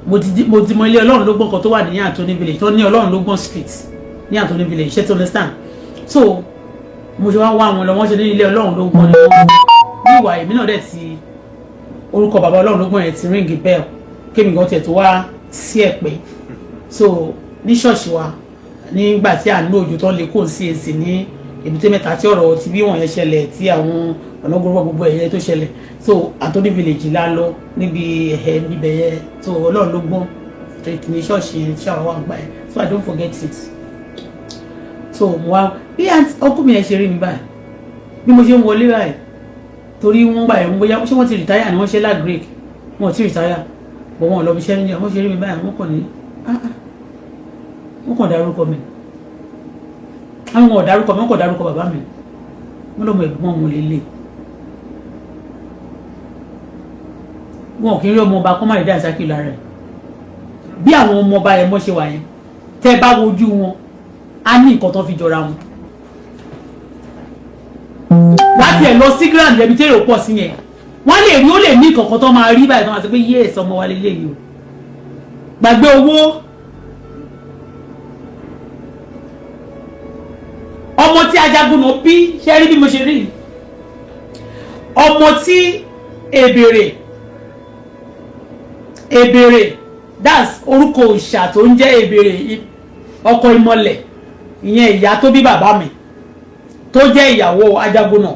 mo ti mọ ilé Ọlọ́run ló gbọ́n kan tó wà ní Anthony Village, tó ní Ọlọ́run ló gbọ́n street ní Anthony Village. Ṣé tó understand? So mo ṣe wá wá wọn lọ, wọ́n ṣe ní ilé Ọlọ́run ló gbọ́n ní wọ́n níwà. Èmi náà dẹ̀ ti orúkọ bàbá Ọlọ́run ló gbọ́n yẹn ti ring bell kémi gan tiẹ̀ tó wá sí Ẹ̀pẹ́. So ní ṣọ́ọ̀ṣì wa, nígbà tí à ń lò òjò tó ń lè kó sí èsì ní Èbúté Mẹ́ta, tí ọ̀rọ̀ ti bí wọ̀nyẹn ṣẹlẹ̀, tí àwọn ọ̀nàgbọ́n gbogbo ẹ̀yẹ tó ṣẹlẹ̀, so Anthony Village la lọ níbi ẹ̀hẹ́ níbẹ̀ yẹn. So Ọlọ́run ló gbọ́n street ní ṣọ́ọ̀ṣì yẹn tí àwọn wà ń gbà yẹn. So I don't forget it. So mo wá bí ọkọ mi yẹn ṣe rí mi báyìí, bí mo ṣe ń wọlé báyìí, torí wọ́n gbà yẹn, bóyá ṣé wọ́n ti retire ni, wọ́n ṣe l'agric, wọ́n ti retire bọ̀, wọ́n lọ bí iṣẹ́ níjà. Wọ́n ṣe rí mi báyìí, wọ́n kàn ní ah ah, wọ́n kàn dárúkọ mi. Àwọn ò dárúkọ mi, wọ́n kàn dárúkọ bàbá mi. Wọ́n lọ́mọ ẹ̀gbọ́n wọn lélẹ̀. Wọn kì í rí ọmọ ọba kọ́ má lè dá ìsákì lára ẹ̀. Bí àwọn ọmọ ọba yẹn mọ́ ṣe wà yẹn, tẹ́ bá wojú wọn, á ní nǹkan tó fi jọra wọn. Láti ẹ̀ lọ sí grand ẹbí tẹ́lẹ̀ pọ̀ sí yẹn, wọ́n lè rí, ó lè ní nǹkan tó máa rí báyìí tó máa sọ pé yes, ọmọ wa lélẹ̀ yìí o. Gbàgbé owó ọmọ tí Ajagunà bí. Ṣe rí bí mo ṣe rí ọmọ tí èbèrè èbèrè, that's orúkọ òòṣà tó ń jẹ́ èbèrè, ọkọ ìmọ̀lẹ̀, ìyẹn ìyá tó bí bàbá mi, tó jẹ́ ìyàwó Ajagunà,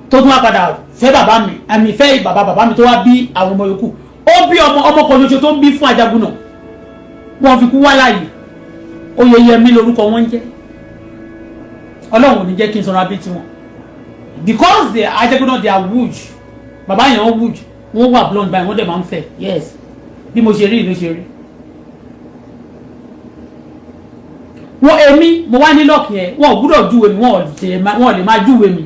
tó tún wá padà fẹ́ bàbá mi, àmì fẹ́ bàbá bàbá mi, tó wá bí àwọn ọmọ yòókù. Ó bí ọmọ, ọmọ kan ṣoṣo tó ń bí fún Ajagunà, wọn fi kú wá láàyè. Oyèyẹmí lórúkọ wọn ń jẹ́. Ọlọ́run ò ní jẹ́ kí n sọ̀rọ̀ abí tiwọn, because they Ajagunà, they are huge. Bàbá yẹn, wọ́n huge, wọ́n wà blonde báyìí, wọ́n dẹ̀ máa ń fẹ̀. Yes, bí mo ṣe rí ló ṣe rí wọ́n. Èmi mo wá ní luck yẹn. Wọn ò gbúdọ̀ júwe mi, wọn ò lè máa júwe mi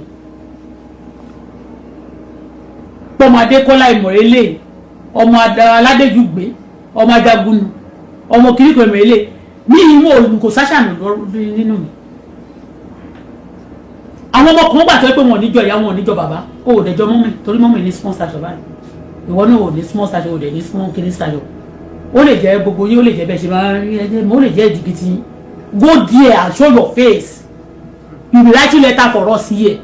pọ́mọ Adékọ́lá Ìmọ̀rẹ́lẹ̀, ọmọ Aládéjúgbé, ọmọ Ajagunù, ọmọ kìnnìkan Ìmọ̀rẹ́lẹ̀ ní ìwọ̀n olùkọ́ sáṣàmì nínú mi. Àwọn ọmọ kan gbà tó pé wọn ò níjọ ìyá, wọn ò níjọ bàbá. Ó ò dẹjọ mummy, torí mummy ní small stature báyìí. Ìwọ náà ò ní small stature, ò dẹ̀ ní small kìíní stature. Ó lè jẹ́ gbogbo yín, ó lè jẹ́ bẹ́ẹ̀ ṣe máa ń rí ẹjẹ́, ó lè jẹ́ ìdìgìtì yín. Go there and show your face. You be writing letter for us here.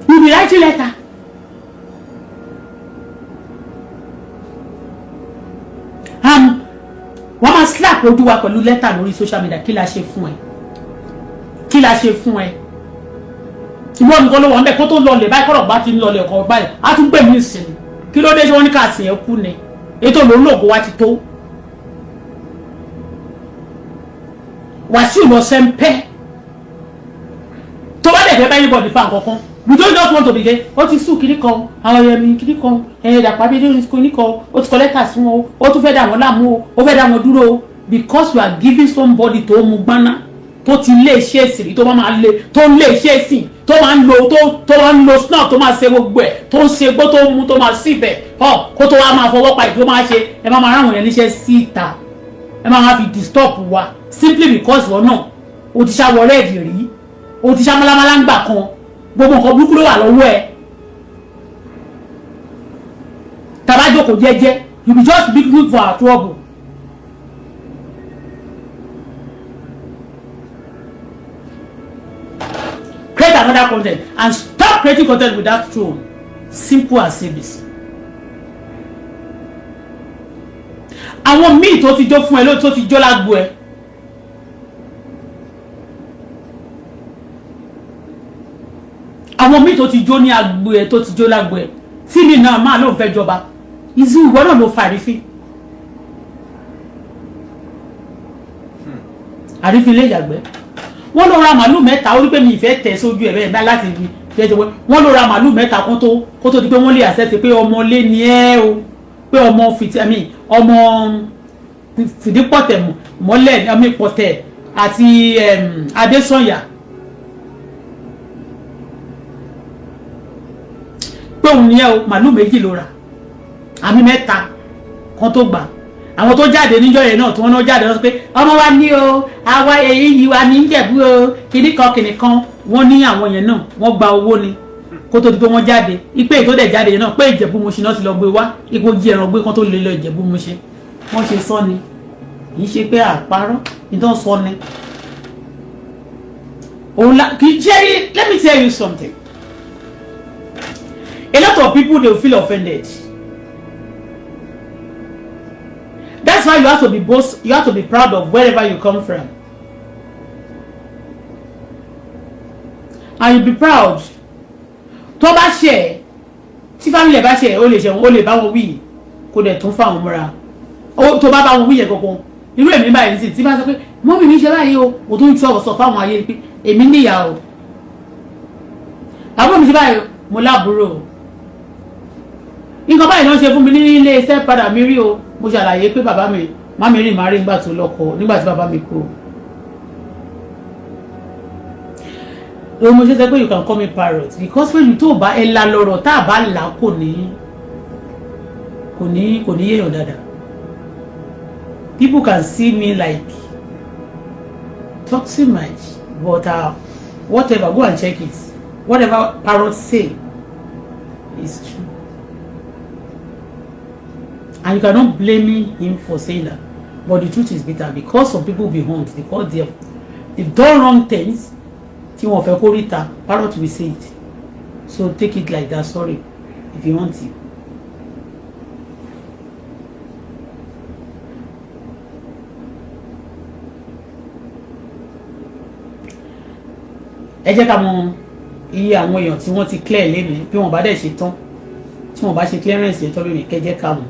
You be writing letter. And wọ́n máa slap ojú wa pẹ̀lú lẹ́tà lórí social media. Kí la ṣe fún ẹ? Kí la ṣe fún ẹ? Ìwọ nìkan ló wà ń bẹ. Kó tó lọlẹ̀ báyìí, kọ́rọ̀ bá ti ń lọlẹ̀ ọkọ̀ báyìí, á tún gbẹ̀mí ìsìn. Kí ló dé? Ṣé wọ́n ní ká sìn ẹ́ kú ni? Ètò lòún lògùn wa ti tó. Wàsíù lọ sẹ́ńpẹ́ tó bá dẹ̀ fẹ́ bá anybody fa nǹkan kan. We don't just want to be there. Ó ti sùn kíní kan, àwọn ẹ̀yẹ mi kíní kan, ẹ̀yẹ Dàpọ̀ Abídé kíní kan, ó ti kọ lẹ́tà sí wọn, ó tún fẹ́ dà wọ́n láàmú o, ó fẹ́ dà wọ́n dúró o, because you are giving somebody tó mu gbaná, tó ti lé iṣẹ́ ìsìn, tó máa lé, tó ń lé iṣẹ́ ìsìn, tó máa ń lo, tó máa ń lo snuff, tó máa ṣe gbogbo ẹ̀, tó ń ṣe gbó, tó ń mu, tó máa síbẹ̀ ọ, kó tó wá máa fọwọ́ pa ìdúró, máa ṣe ẹ máa máa ráwọn yẹn níṣẹ́ síta, ẹ máa máa fi disturb wa simply because wọn náà o ti ṣàwọ̀ rẹ́ẹ̀dì rí, o ti ṣá málámálá ń gbà kan. Gbogbo nǹkan burúkú ló wà lọ́wọ́ ẹ. Tàbá jókòó jẹ́jẹ́, you be just big look for our trouble. Create another content and stop creating content without throne. Simple as ABC. Àwọn míì tó ti jó fún ẹ ló tó ti jó lágbo ẹ, àwọn míì tó ti jó ní agbo ẹ, tó ti jó lágbo ẹ, tí mi náà máa lóun fẹ́ jọba ìzú, ìwọ náà ló fa àrífín, àrífín lè yàgbẹ́. Wọ́n lọ ra màálù 3. Ó rí pé mi ìfẹ́ tẹ̀ sójú ẹ̀ bẹ́ẹ̀ láti fẹ́ ṣe. Wọ́n lọ ra màálù 3 kó tó di pé wọ́n lè accept pé ọmọ lé ní ẹ́ o, pé ọmọ fìtí àmì ọmọ fìdípọ̀tẹ̀ mọ́lẹ̀ àmì pọ̀tẹ̀ àti Adésànyà, pé òun ní ẹ o. Màálù 2 ló rà àmì 3 kan tó gbà. Àwọn tó jáde níjọ́ yẹn náà, tí wọ́n náà jáde lọ sọ pé ọmọ wa ní o, àwa èyí yìí wa ní Ìjẹ̀bú o, kìnnì kan kìnnì kan. Wọ́n ní àwọn yẹn náà wọ́n gba owó ni kó tó di pé wọ́n jáde. Ipe èyí tó dẹ̀ jáde yẹn náà, pé Ìjẹ̀bú Mùṣín náà ti lọ gbé wá, ipò jí ẹran gbé kan tó lè lọ Ìjẹ̀bú Mùṣín. Wọ́n ṣe sọ ni, kì í ṣe pé àparọ́ ìtàn sọ ni. Òun la kì í ṣe. Let me tell you something, a lot of people, they feel offended. That's why you have to be boast, you have to be proud of wherever you come from, and you be proud. Tó bá ṣe ẹ, tí family ẹ bá ṣe ẹ, ó lè ṣe, ó lè bá wọn wí, kó dẹ̀ tún fáwọn mọ́ra. Tó bá bá wọn wí yẹn kankan, irú èmi báyìí sì tí bá sọ pé mummy mi ṣe báyìí o, mo tún sọ sọ fáwọn ayé pé èmi níyà o, àbúrò mi ṣe báyìí o, mo láàbúrò o, nǹkan báyìí ló ń ṣe fún mi ní ilé iṣẹ́ padà mi rí o. Mo ṣàlàyé pé bàbá mi má mi rìn má rí nígbà tó lọ́kọ, nígbà tí bàbá mi kú o. Mo ṣe sọ pé you can call me parrot, because when you tó bá ẹ la lọ́rọ̀, tá a bá là, kò ní yéèyàn dáadáa. People can see me like talk too much, but whatever, go and check it. Whatever parrot say is true, and you cannot blame him for saying that. But the truth is bitter, because some people be hunt because they've done wrong things tí wọ́n fẹ́ kó ríta. Parrot will say it, so take it like that. Sorry if you want to. Ẹ jẹ́ ká mọ iye àwọn èèyàn tí wọ́n ti clear lẹ́nu. Bí wọ́n bá dẹ̀ ṣe tán, tí wọ́n bá ṣe clearance yẹn tán lónìí, kẹ́ jẹ́ ká mọ̀.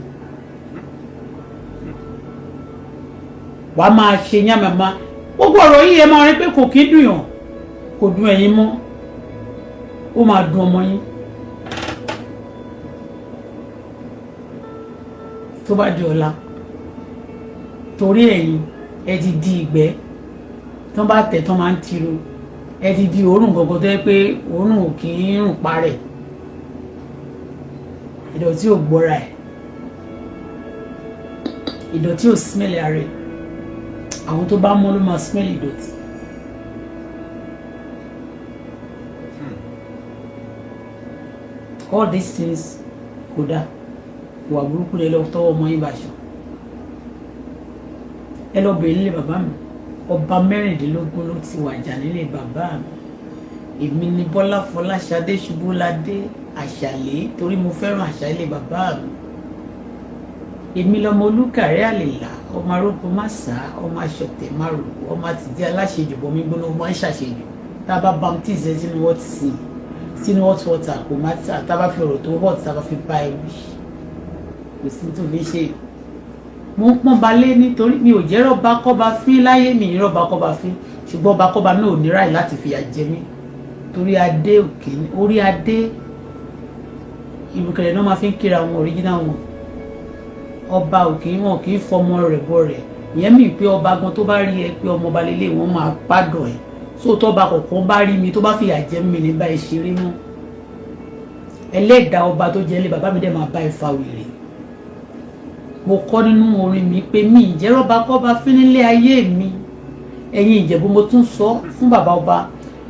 Wàá máa ṣe yánmàmá gbogbo ọ̀rọ̀ yìí, ẹ máa rí pé kò kí dùn yàn, kò dùn ẹ̀yin mọ́, ó máa dùn ọmọ yín tó bá di ọ̀la, torí ẹ̀yin ẹ ti di ìgbẹ́ tán bá tẹ̀ tán máa ń tiro. Ẹ ti di òórùn gangan tó yẹ pé òórùn ò kì í rùn parẹ̀, ìdọ̀tí ò gbọ́ra ẹ̀, ìdọ̀tí ò smell ara ẹ̀. Àwọn tó bá mọ́ ló máa smell ìdọ̀tí. All these things kò dáa. Ìwà burúkú lẹ lọ tọwọ́ ọmọ yín bá ṣọ. Ẹ lọ bèrè nílé bàbá mi, ọba 16 ló ti wàjà nílé bàbá mi. Èmi ni Bọ́lá Fọláṣadé Ṣubúládé Àṣàlẹ́, torí mo fẹ́ràn àṣà ilé bàbá mi. Èmi lọmọ Olúkàrẹ́ Àlèlà, ọmọ arógun má sá, ọmọ aṣọ̀tẹ̀ má rò, ọmọ àtìdí aláṣejù bọmi gbóná, ọmọ aṣàṣejù. Tá a bá baptize ẹ sínú hot sea, sínú hot water, kò má tá a bá fi ọ̀rọ̀ tó hot, tá a bá fi bá ẹ wí, kò sí tó fi ṣe. Mo ń pọ́n balẹ̀ nítorí mi ò jẹ́ rọ́bà kọ́ba fín láyé mi, rọ́bà kọ́ba fín, ṣùgbọ́n ọba kọ́ba náà ò ní ráì láti fìyà jẹ mí, torí adé òkè orí adé ìrùkẹ̀rẹ̀ náà máa fi ń kíra wọn, original wọn. Ọba òkè wọn kì í fọmọ rẹ̀ bọ rẹ̀. Ìyẹn mi pé ọba gan tó bá rí ẹ pé ọmọ ọba lélẹ̀, wọn máa pàdọ̀ ẹ̀. So tọ́ba kọ̀ọ̀kan bá rí mi, tó bá fìyà jẹ mí ní báyìí ṣeré mọ́, ẹlẹ́dàá ọba tó jẹ́ ilé bàbá mi dẹ̀ máa bá ẹ fa wèrè. Mo kọ́ nínú orin mi pé mi ìjẹ́rọ̀ba kọ́ba fín nílé ayé mi. Ẹ̀yin Ìjẹ̀bú, mo tún sọ fún bàbá ọba,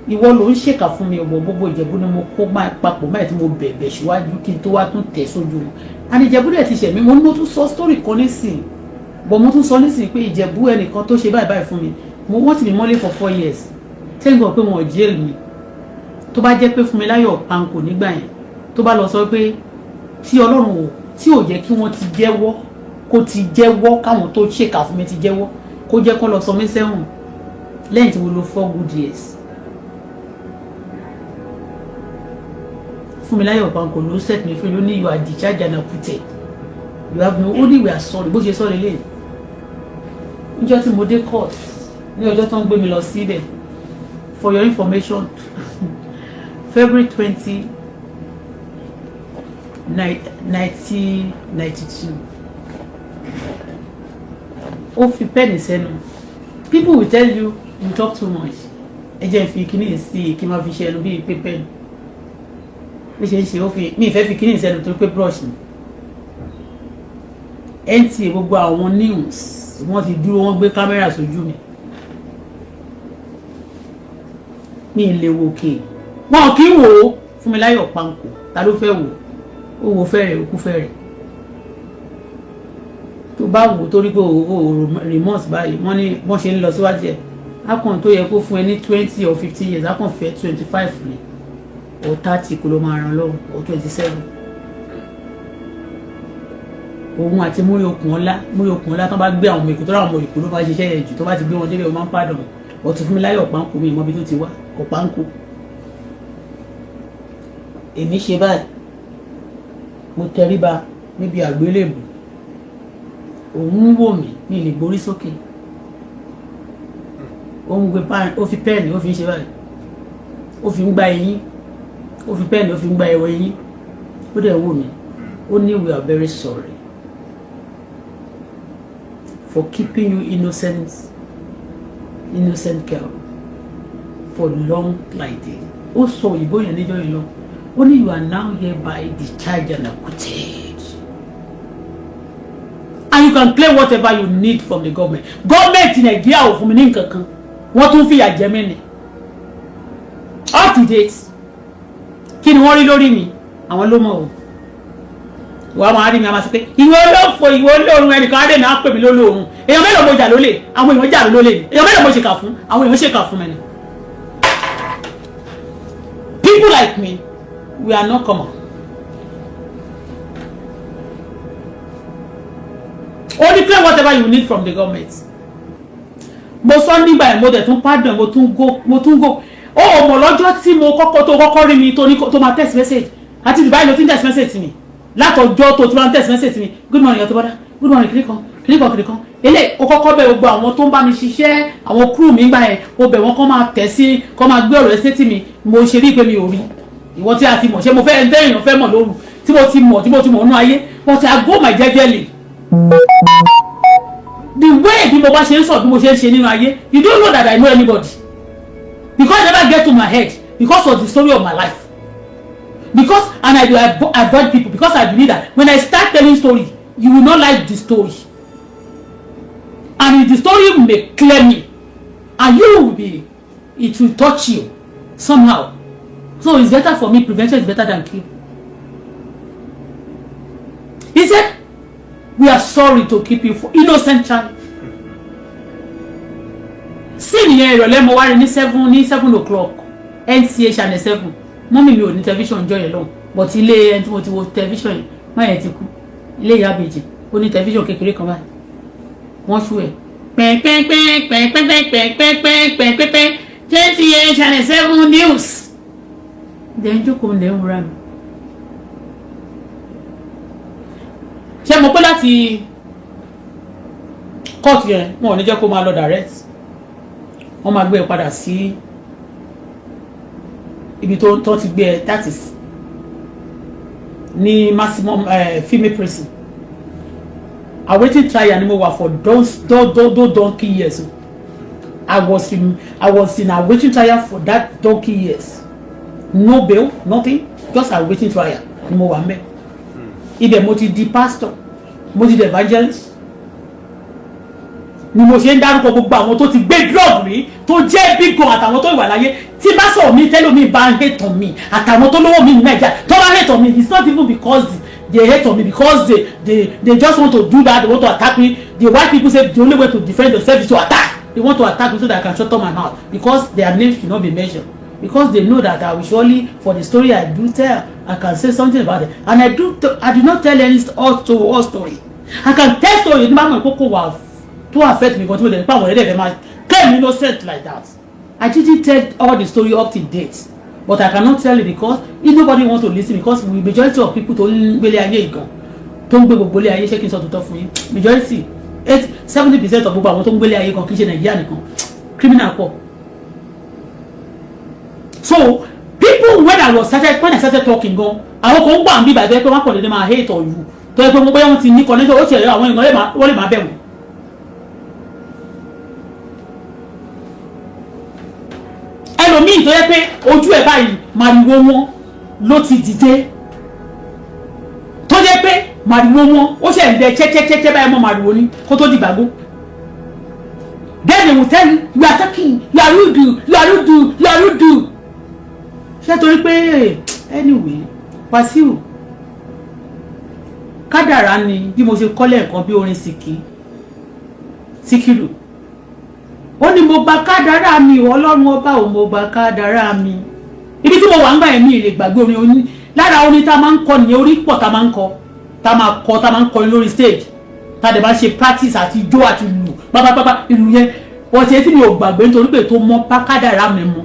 ìwọ ló ń ṣèkà fún mi. Ọ̀bọ̀ gbogbo Ìjẹ̀bú ni mo kó papọ̀ máa tí mo bẹ̀bẹ̀ síwájú kí n tó wá tún tẹ̀ sójú wọn. Àní Ìjẹ̀bú dẹ̀ ti ṣẹ̀mí. Mo ní mo tún sọ story kan nísìn bọ̀, mo tún sọ nísìn pé Ìjẹ̀bú ẹnìkan tó ṣe báyìí báyìí fún mi, mo wọ́n tì mí mọ́lé for 4 years. Thank God pé wọn ò jail mi. Tó bá jẹ́ pé Fúnmiláyọ̀ Panko nígbà yẹn, tó bá lọ sọ pé tí Ọlọ́run ò tí ò jẹ́ kí wọ́n ti jẹ́wọ́, kó ti jẹ́wọ́, káwọn tó ṣèkà fún mi ti jẹ́wọ́, kó jẹ́ kó lọ sọ mí sẹ́wọ̀n lẹ́yìn tí mo lò 4 good years. Fúnmiláyọ̀ Panko ló set me free. Ló ní, "You are discharged and acquitted. You have no only, we are sorry." Bó ṣe sọ lélẹ̀ níjọ́ tí mo dé court, ní ọjọ́ tó ń gbé mi lọ síbẹ̀. For your information, February 20, 1992, ó fi pen sẹ́nu. People will tell you you talk too much. Ẹ jẹ́ fi kíní sí i kí n máa fi ṣe ẹnu bíi pé pen bí ṣe ń ṣe. Ó fi mi ìfẹ́ fi kíní sẹ́nu torí pé brush ni. NTA, gbogbo àwọn news, wọ́n ti dúró, wọ́n gbé camera sójú mi. Mi ì lè wò kè, wọn kì í wò ó. Fúnmiláyọ̀ Pánkó, ta ló fẹ́ wò ó? Wò fẹ́rẹ̀ òkú fẹ́rẹ̀ tó bá wò, torí pé o remorse báyìí. Wọ́n ní wọ́n ṣe ń lọ síwájú ẹ̀, akàn tó yẹ kó fún ẹ ní 20 or 15 years, akàn fẹ́ 25 ni or 30, kó ló máa ràn lọ́wọ́, or 27. Òun àti Múrí Okùn Ọlá, Múrí Okùn Ọlá, tó bá gbé àwọn ọmọ Èkó, tó rà àwọn ọmọ Èkó ló bá ṣiṣẹ́ yẹn jù. Tó bá ti gbé wọn débẹ̀, wọ́n máa ń pàdán. Ọtún Fúnmiláyọ̀ Pánkó, mi ìmọ̀ bí tó ti wá ọ̀pánkó. Èmi ṣe báyìí, mo tẹríba níbi àgbélébù. Òun ń wò mí, mi lè gborí sókè. Ó ń gbé, ó fi pen, ó fi ń ṣe báyìí, ó fi ń gba eyín, ó fi pen, ó fi ń gba ẹwọ eyín. Ó dẹ̀ wò mí, ó ní, "We are very sorry for keeping you innocent, innocent girl, for long like this." Ó sọ òyìnbó yẹn níjọ́ yẹn lọ. Ó ní, "You are now hereby discharged and acquitted, and you can claim whatever you need from the government." Government Nàìjíríà ò fún mi ní nǹkan kan, wọ́n tún fìyà jẹ mí ni up to date. Kí ni wọ́n rí lórí mi? Àwọn ló mọ̀ o. Ìwà máa rí mi, a máa sọ pé ìwọ olófo, ìwọ olóorun. Ẹnìkan á dé náà pè mí lólóorun. Èèyàn mélòó mo jà lólè? Àwọn èèyàn jà mí lólè ni. Èèyàn mélòó mo ṣèkà fún? Àwọn èèyàn ṣèkà fún mi ni. People like me, we are not common. Only claim whatever you need from the government. Mo sọ nígbà yẹn, mo dẹ̀ tún pardon, mo tún go, mo tún go. Ó mọ̀ lọ́jọ́ tí mo kọ́kọ́ tó kọ́kọ́ rí mi, tó ní tó máa text message àti Dubai ló ti ń text message mi. Látọjọ́ tó ti máa ń text message mi, "Good morning, Auto Bola, good morning," kìnìkan kìnìkan kìnìkan. Eléyìí ó kọ́kọ́ bẹ̀ gbogbo àwọn tó ń bá mi ṣiṣẹ́, àwọn crew mi gbà yẹn, ó bẹ̀ wọ́n kọ́ máa tẹ̀ sí, kọ́ máa gbé ọ̀rọ̀ ẹ̀ sétí mi. Mo ṣe bí pé mi ò rí ìwọ tí a ti mọ̀. Ṣé mo fẹ́ ẹni tẹ́yìn fẹ́ mọ̀ lóru tí mo ti mọ̀, tí mo ti mọ̀ nínú ayé? But I go my jejely, the way bí mo bá ṣe ń sọ, bí mo ṣe ń ṣe nínú ayé. You don't know that I know anybody, because I never get to my head because of the story of my life, because and I do avoid people because I believe that when I start telling story, you will not like the story, and if the story may clear me and you will be, it will touch you somehow. So it's better for me. Prevention is better than cure. He said, "We are sorry to keep you for innocent child." Sí nìyẹn. Ìrọ̀lẹ́ mo wá rí ní 7, ní 7 o'clock, NTA channel 7. Mummy mi ò ní tẹlifíṣàn jọ yẹn lọ́hùn, but ilé ẹni tí mo ti wo tẹlifíṣàn yẹn, má yẹn ti kú, ilé ìyá àbèjì, ó ní tẹlifíṣàn kékeré kan báyìí. Wọ́n ṣú ẹ̀ pẹ́ẹ́pẹ́ẹ́pẹ́ẹ́pẹ́ẹ́pẹ́ẹ́pẹ́ẹ́pẹ́ẹ́pẹ́, NTA channel 7 news. Dẹ̀ ń jókòó, lẹ́ ń wúra mi. Ṣé mo pé láti court yẹn, wọn ò ní jẹ́ kó máa lọ direct, wọ́n máa gbé ẹ padà sí ibi tó ti gbé ẹ, that is ní maximum female prison. Awaiting trial ni mo wà for those those donkey years. I was in awaiting trial for that donkey years. No bail, nothing, just awaiting trial ni mo wà mẹ́. Ibẹ̀ mo ti di pastor, mo ti di evangelist, ni mo ṣe ń dárúkọ gbogbo àwọn tó ti gbé drug rí, tó jẹ́ big gun, àtàwọn tó wà láyé. Tí bá sọ̀rọ̀ mi, tẹ́lẹ̀ mi bá ń hate on me, àtàwọn tó lówó mi ní Nàìjíríà tó bá hate on me, it's not even because they hate on me, because they just want to do that. They want to attack me. The white people say the only way to defend themselves is to attack. They want to attack me so that I can shut up my mouth, because their names should not be mentioned, because they know that I will surely, for the story I do tell, I can say something about it. And I do not tell any all to all story. I can tell story nígbà mọ̀ ìkókó wà tó affect me gan, tí mo lè pa àwọn ẹ̀rẹ́ máa claim innocent like that. I didn't tell all the story up to date, but I cannot tell it because if nobody want to listen, because the majority of people tó ń gbélé ayé gan, tó ń gbé gbogbo ilé ayé, ṣé kí n sọ tòótọ́ fún yín? Majority, 80-70% of gbogbo àwọn tó ń gbélé ayé gan, kì í ṣe Nàìjíríà nìkan, criminal pọ̀. So people, when I started talking gan, àwọn kan wà níbi ìbàdàn pé wọ́n kàn dédé máa hate on you, tó yẹ pé wọ́n bóyá wọ́n ti ní connection, ó ti ẹ̀rọ àwọn èèyàn, wọ́n lè máa bẹ̀ wọ́n. Ẹlòmíì tó yẹ pé ojú ẹ̀ báyìí màrìwò wọn ló ti dìde, tó yẹ pé màrìwò wọn ó ṣe ń dẹ chẹ́chẹ́chẹ́chẹ́ báyìí mọ́ màrìwò ni kó tó dìgbàgbó. Then they will tell you, you are talking, you are rude, you are rude, you are rude. Ṣé torí pé, anyway, Wàsíù, kádàrá ni. Bí mo ṣe kọ́lẹ̀ nǹkan bí orin sìkì síkìrù, ó ní mo gba kádàrá mi, Ọlọ́run ọba ò, mo gba kádàrá mi. Ibi tí mo wà ń gbà yẹn, mi lè gbàgbé orin oní lára orin tá a máa ń kọ nìyẹn. Orí pọ̀ tá a máa ń kọ, tá a máa kọ, tá a máa ń kọrin lórí stage, tá a dẹ̀ máa ṣe practice àti ijó àti ìlù pápápápá ìlú yẹn. Wọ́n ti tí mi ò gbàgbé nítorí pé tó mọ́ bá kádàrá mi mu.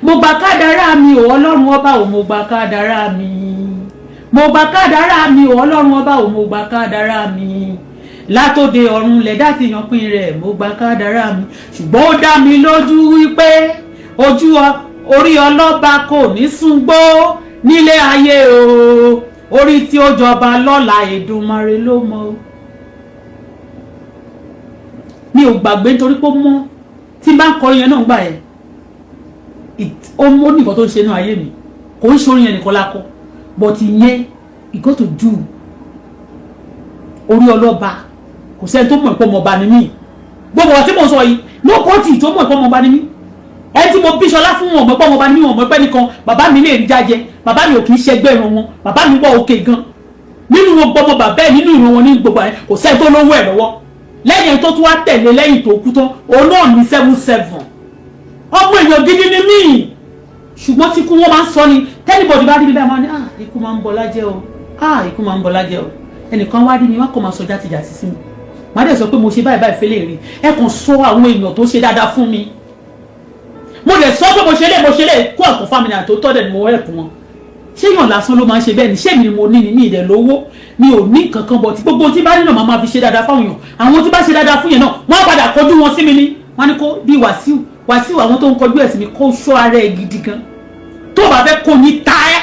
Mo gba kádàrá mi ò, Ọlọ́run ọba ò, mo gba kádàrá mi. Mo gba kádàrá mi ò, Ọlọ́run ọba ò, mo gba kádàrá mi. Látòde ọ̀run lẹ̀dá ti yan pín rẹ̀, mo gba kádàrá mi. Ṣùgbọ́n ó dá mi lójú wípé ojú orí ọlọ́ba kò ní súngbó nílé ayé o. Orí tí ó jọba lọ́la, Èdùmàrè ló mọ̀. Mi ò gbàgbé nítorí pé ó mọ́. Tí n bá ń kọrin yẹn náà gbà yẹn, ó ní nǹkan tó ń ṣe inú ayé mi. Kò ń ṣe orin yẹn nìkan lákọ, but ìyẹn, it got to do orí ọlọ́ba. Kò sẹ́ni tó mọ̀ pé ọmọọba ni mí. Gbogbo ọ̀rọ̀ tí mo sọ yìí, nobody tó mọ̀ pé ọmọọba ni mí. Ẹni tí mo bí Ṣọlá fún wọn mọ̀ pé ọmọọba ni mí, wọn mọ̀ pé nìkan. Bàbá mi lè rí jájẹ, bàbá mi ò kì í ṣẹgbẹ́ ìran wọn. Bàbá mi wọ òkè gan nínú gbogbo ọmọ bàbá ẹ̀, nínú ìran wọn ní gbogbo ẹ̀. Kò sẹ́ni tó lówó ẹ̀ lọ́wọ́ lẹ́yìn tó tún wá tẹ̀lé lẹ́yìn tó kú tán, òun náà ní 77. Ọmọ èèyàn gidi ni mí, ṣùgbọ́n tí kú wọ́n máa ń sọ ni tẹ́nibọ̀dì bá rí mi báyìí, máa ní, "Ah, ikú máa ń bọlá jẹ́ o. Ah, ikú máa ń bọlá jẹ́ o." Ẹnìkan wá rí mi, wá kàn máa sọ játijàti sí mi. Màá dẹ̀ sọ pé mo ṣe báyìí báyìí fẹ́lẹ̀ rí. Ẹ kàn sọ àwọn èèyàn tó ṣe dáadáa fún mi. Mo dẹ̀ sọ pé mo ṣe lé, mo ṣe lé kó àkọ́ family àti tó tọ́ dẹ̀ ni mo help wọn. Ṣé èèyàn lásán ló máa ń ṣe bẹ́ẹ̀ ni? Ṣé èmi ni mo ní ni? Mi ìdẹ̀ lówó, mi ò ní kankan bọ̀ tí gbogbo tí bá nínú màá máa fi ṣe dáadáa fáwọn èèyàn. Àwọn tí bá ṣe dáadáa fún yẹn náà, wọ́n á padà kọjú wọn sí mi ni. Wọ́n á ní kó bí Wàsíù, Wàsíù, àwọn tó ń kọjú ẹ̀ sí mi, kó ṣọ́ ara ẹ̀ gidi gan tó bá fẹ́ kó ní ta ẹ́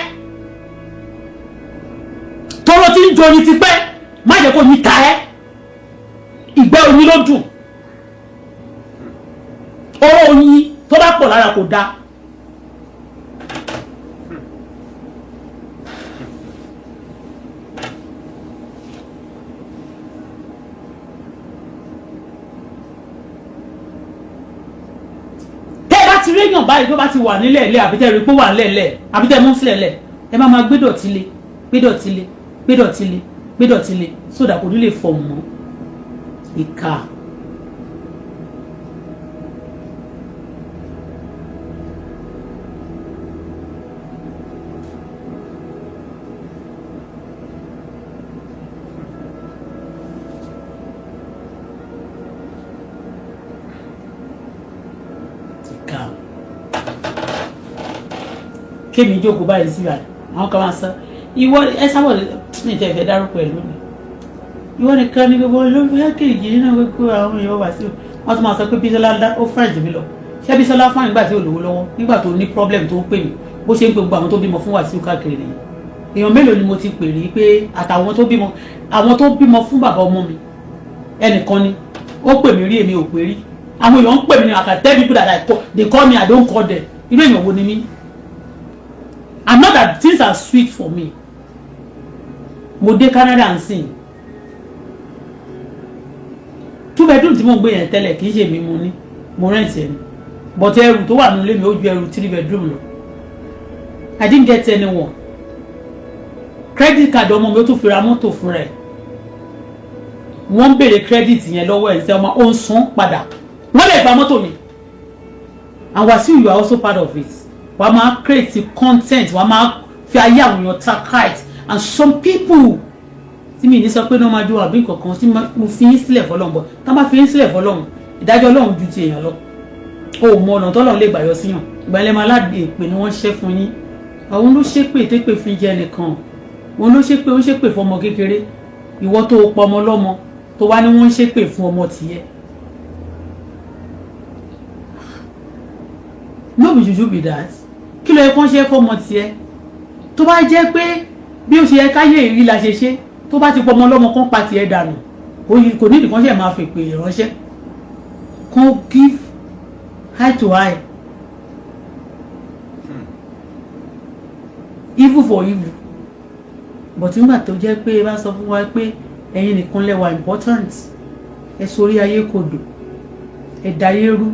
tọ́rọ tí ń jọ ní tipẹ́. Má jẹ́ kó ní ta ẹ́. Ìgbẹ́ oyin ló dùn. Oró oyin tó bá pọ̀ lára kò dáa. Tẹ́ ẹ bá ti réyàn báyìí tó bá ti wà nílẹ̀ ilé, àbí tẹ́ ẹ rí pé ó wà nílẹ̀ ilẹ̀, àbí tẹ́ ẹ mú sílẹ̀ lẹ̀, ẹ má máa gbé dọ̀tí lé, gbé dọ̀tí lé, gbé dọ̀tí lé, gbé dọ̀tí lé, sódà kò ní lè fọ̀ mọ́. Ìkà. Ìkà. Kémi jókòó báyìí síra, àwọn kan máa sọ ìwọ ẹ sábọ̀ ní ìtẹ̀ ìfẹ́ dárúkọ ẹ̀ lónìí. Ìwọ nìkan ni gbogbo olóògbé kejì nínú gbogbo àwọn èèyàn wá sí. Wọn tún máa sọ pé Bísọ́lá ó fún ẹ̀jẹ̀ mi lọ. Ṣé Bísọ́lá fún nígbà tí ò lówó lọ́wọ́, nígbà tó ní problem, tó ń pè mí, bó ṣe ń pe gbogbo àwọn tó bímọ fún Wàsíù káàkiri nìyẹn. Èèyàn mélòó ni mo ti pè rí pé àtàwọn tó bímọ, àwọn tó bímọ fún bàbá ọmọ mi, ẹnìkan ni ó pè mí rí, èmi ò pè rí. Àwọn èèyàn ń pè mí ní. I can tell people that I call, they call me, I don't call them. Irú èèyàn wo ni mí? I'm not that things are sweet for me. Mo dé Canada and sìn two bedroom tí mo ń gbé yẹn tẹ́lẹ̀, kì í ṣe mi mo ní, mo rent ẹ̀ ni, but ẹrù tó wà nílé mi, ó ju ẹrù three bedroom lọ. I didn't get anyone. Credit card ọmọ mi, ó tún fi ra mọ́tò fún rẹ̀. Wọ́n ń béèrè credit yẹn lọ́wọ́ ẹ̀, ṣe ọmọ ó ń san padà, wọ́n lè gba mọ́tò mi. And Wasiu, you are also part of it. Wàá máa create content, wàá máa fi ayé àwọn èèyàn ta kite. And some people tí mi ní sọ pé náà máa jó àbí nǹkan tí mo fi yín sílẹ̀ fọlọ́run bọ̀, tá bá fi yín sílẹ̀ fọlọ́run, ìdájọ́ Ọlọ́run ju ti èèyàn lọ. O mọ ọ̀nà tọ́lọ́run lè gbà yọ síyàn. Ìgbà ilẹ̀ máa ládìí èpè ni wọ́n ṣẹ́ fún yín. Àwọn ló ṣépè tépè fún jẹ́ nìkan, òun ló ṣépè, ó ṣépè fọmọ kékeré. Ìwọ tó pa ọmọ lọ́mọ. Tó wá ní wọ́n ń ṣépè fún ọmọ tìyẹ. No be juju be that. Kí ló yẹ kó ń ṣe fọmọ tiẹ̀? Tó bá jẹ́ pé bí ó ṣe yẹ káyé ìrí la ṣe ṣe, tó bá ti pọ ọmọ ọlọ́mọ kan pa tiẹ̀ dànù, kò ní ìdí kan ṣe máa fèpè ránṣẹ́ kan, give eye to eye, evil for evil. But nígbà tó jẹ́ pé ẹ bá sọ fún wa pé ẹ̀yin nìkan lẹ wà important, ẹ sorí ayé kodò, ẹ dayé rú.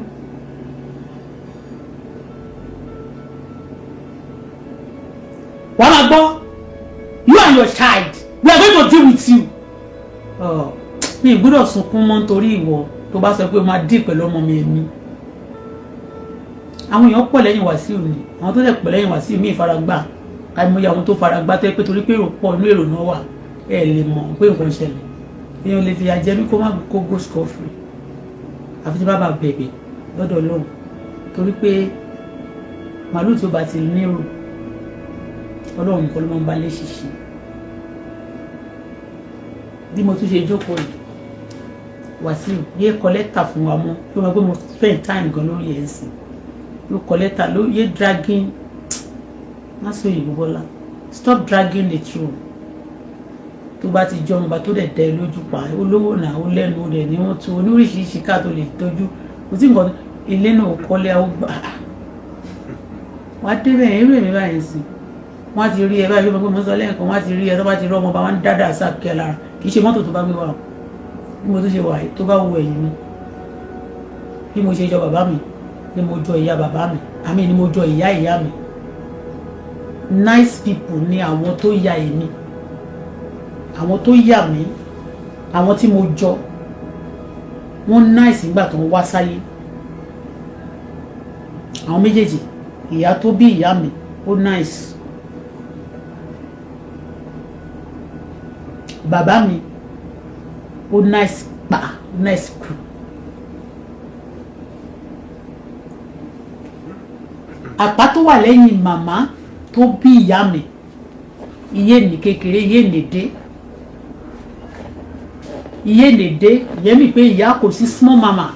Wàá máa gbọ́, you and your child, we are going to deal with you. Mi ì gbọ́dọ̀ sunkún mọ́ nítorí ìwọ tó bá sọ pé o máa dì pẹ̀lú ọmọ mi. Èmi, àwọn èèyàn pọ̀ lẹ́yìn Wàsíù ni. Àwọn tó dẹ̀ pọ̀ lẹ́yìn Wàsíù mi ìfaragbá àìmọye àwọn tó faragbá tẹ́ pé torí pé èrò pọ̀, inú èrò náà wà, ẹ lè mọ̀ pé nǹkan ṣẹlẹ̀. Èèyàn lè fi àjẹ mí kó má kó go scot free, àfi tí bá bá bẹ̀bẹ̀ lọ́dọ̀ Ọlọ́run, torí pé màálù tí ó bá ti nírò, Ọlọ́run nìkan ló máa ń bá lé ṣiṣẹ́. Bí mo tún ṣe jókòó yìí, Wàsíù yé kọ lẹ́tà fún wa mọ́, kí wọ́n máa gbé mo spend time gan lórí ẹ̀ sìn. Yóò kọ lẹ́tà ló yé dragging, má sọ òyìnbó bọ́lá, stop dragging the truth. Tó bá ti jọ ọmọba tó dẹ̀ dẹ́ lójú pa olówó náà, ó lẹ́nu rẹ̀ ní wọ́n tún oníríṣiríṣi ká tó lè tọ́jú. Kò sí nǹkan ilé náà ó kọ́lé, ó gbà wá débẹ̀. Irú èmi báyìí sí, wọ́n á ti rí ẹ báyìí pé mo sọ lẹ́ẹ̀kan, wọ́n á ti rí ẹ. Tó bá ti rí ọmọba, wọ́n á dáadáa sáà lára. Kì í ṣe mọ́tò tó bá gbé wá o. Bí mo tún ṣe wà yìí, tó bá wo ẹ̀yìn mi, bí mo ṣe jọ bàbá mi ni mo jọ ìyá bàbá mi, àmì ni mo jọ ìyá ìyá mi. Nice people ni àwọn tó ya èmi, àwọn tó yà mí, àwọn tí mo jọ, wọ́n nice nígbà tó ń wá sáyé. Àwọn méjèèjì, ìyá tó bí ìyá mi, ó nice. Bàbá mi, ó nice pa, nice kù. Àpá tó wà lẹ́yìn màmá tó bí ìyá mi, iye ní kékeré, iye nìdé, iye nìdé, ìyẹn mi pé ìyá kò sí small mama,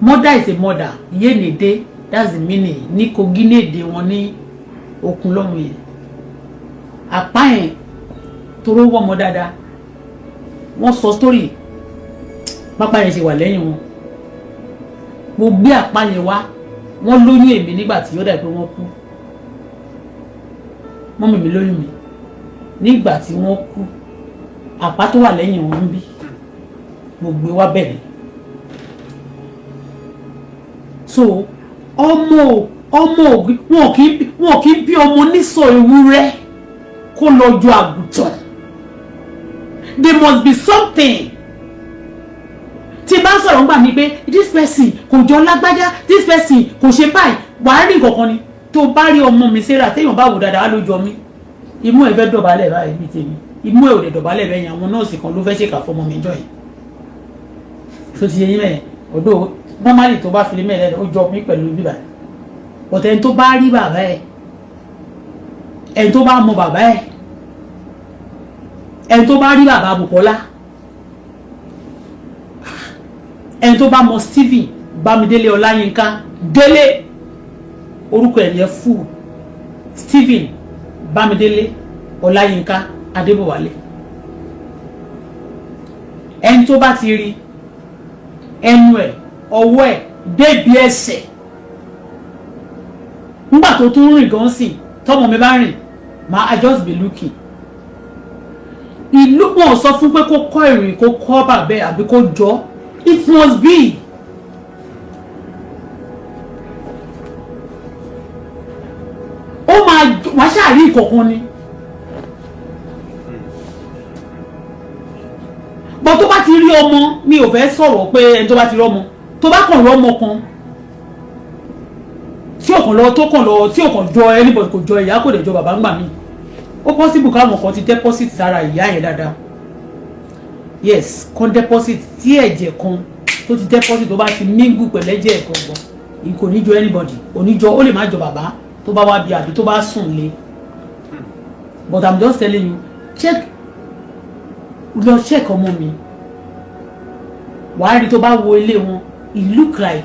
mother is a mother. Iye nìdé, that's the meaning ní Kogi, ní èdè wọn ní okun lọ́hùn yẹn. Àpá yẹn toró wọ́ ọmọ dáadáa. Wọ́n sọ story pápá yẹn ṣe wà lẹ́yìn wọn. Mo gbé àpá yẹn wá. Wọ́n lóyún èmi nígbà tí ó dà pé wọ́n kú. Mummy mi lóyún mi nígbà tí wọ́n kú. Àpá tó wà lẹ́yìn wọn ń bí, mo gbé wá bẹ̀rẹ̀. So ọmọ ọmọ wọn kì í bí ọmọ nísọ ewúrẹ́ kó lọ jọ àgùntàn. There must be something. Tí bá sọ̀rọ̀ ńgbà mí pé this person kò jọ lágbájá, this person kò ṣe báyìí, wàá rí nǹkan kan ni. Tó bá rí ọmọ mi Sarah, téèyàn bá wò dáadáa, á ló jọ mí. Imú ẹ̀ fẹ́ dọ̀bálẹ̀ báyìí bí tèmi, imú ẹ̀ ò lè dọ̀bálẹ̀ bẹ́ẹ̀ yẹn. Àwọn nọ́ọ̀sì kan ló fẹ́ ṣèkà fọmọ mi jọ yìí tó ti yẹ yín mẹ́ẹ̀. Ọ̀dọ́ normally tó bá fi lé mẹ́ẹ̀, ó jọ mí pẹ̀lú bíbà. But ẹni tó bá rí bàbá ẹ̀, ẹni tó bá mọ bàbá ẹ̀, ẹni tó bá rí bàbá Bùkọ́lá, ẹni tó bá mọ Stephen Bámidélé Ọláyínká Délé, orúkọ ẹ̀ yẹn fún Stephen Bámidélé Ọláyínká Adébọ̀wálé, ẹni tó bá ti rí ẹnu ẹ̀, ọwọ́ ẹ̀ débi ẹsẹ̀ nígbà tó tún rìn gan sí, tọmọ mi bá rìn, ma I just be looking. Ìlú wọn sọ fún pé kó kọ́ ìrìn, kó kọ́ bàbẹ́ àbí kó jọ. It must be. Ó máa wá ṣàrí ìkọ̀kan ni. Bọ́ tó bá ti rí ọmọ mi, ò fẹ́ sọ̀rọ̀ pé ẹni tó bá ti rí ọmọ, tó bá kàn rí ọmọ kan tí ò kàn lọ, tó kàn lọ, tí ò kàn jọ anybody, kò jọ ìyá, kò dẹ̀ jọ bàbá ńgbà mí, ó possible káwọn kan ti deposit sára ìyá yẹn dáadáa. Yes, kan deposit tí ẹ̀jẹ̀ kan tó ti deposit, tó bá ti mingle pẹ̀lú ẹ̀jẹ̀ gangan, kò ní jọ anybody, kò ní jọ. Ó lè má jọ bàbá tó bá wá bí àbí tó bá sùn lé. But I'm just telling you, check, lọ check ọmọ mi. Wàá rí tó bá wo ilé wọn, it look like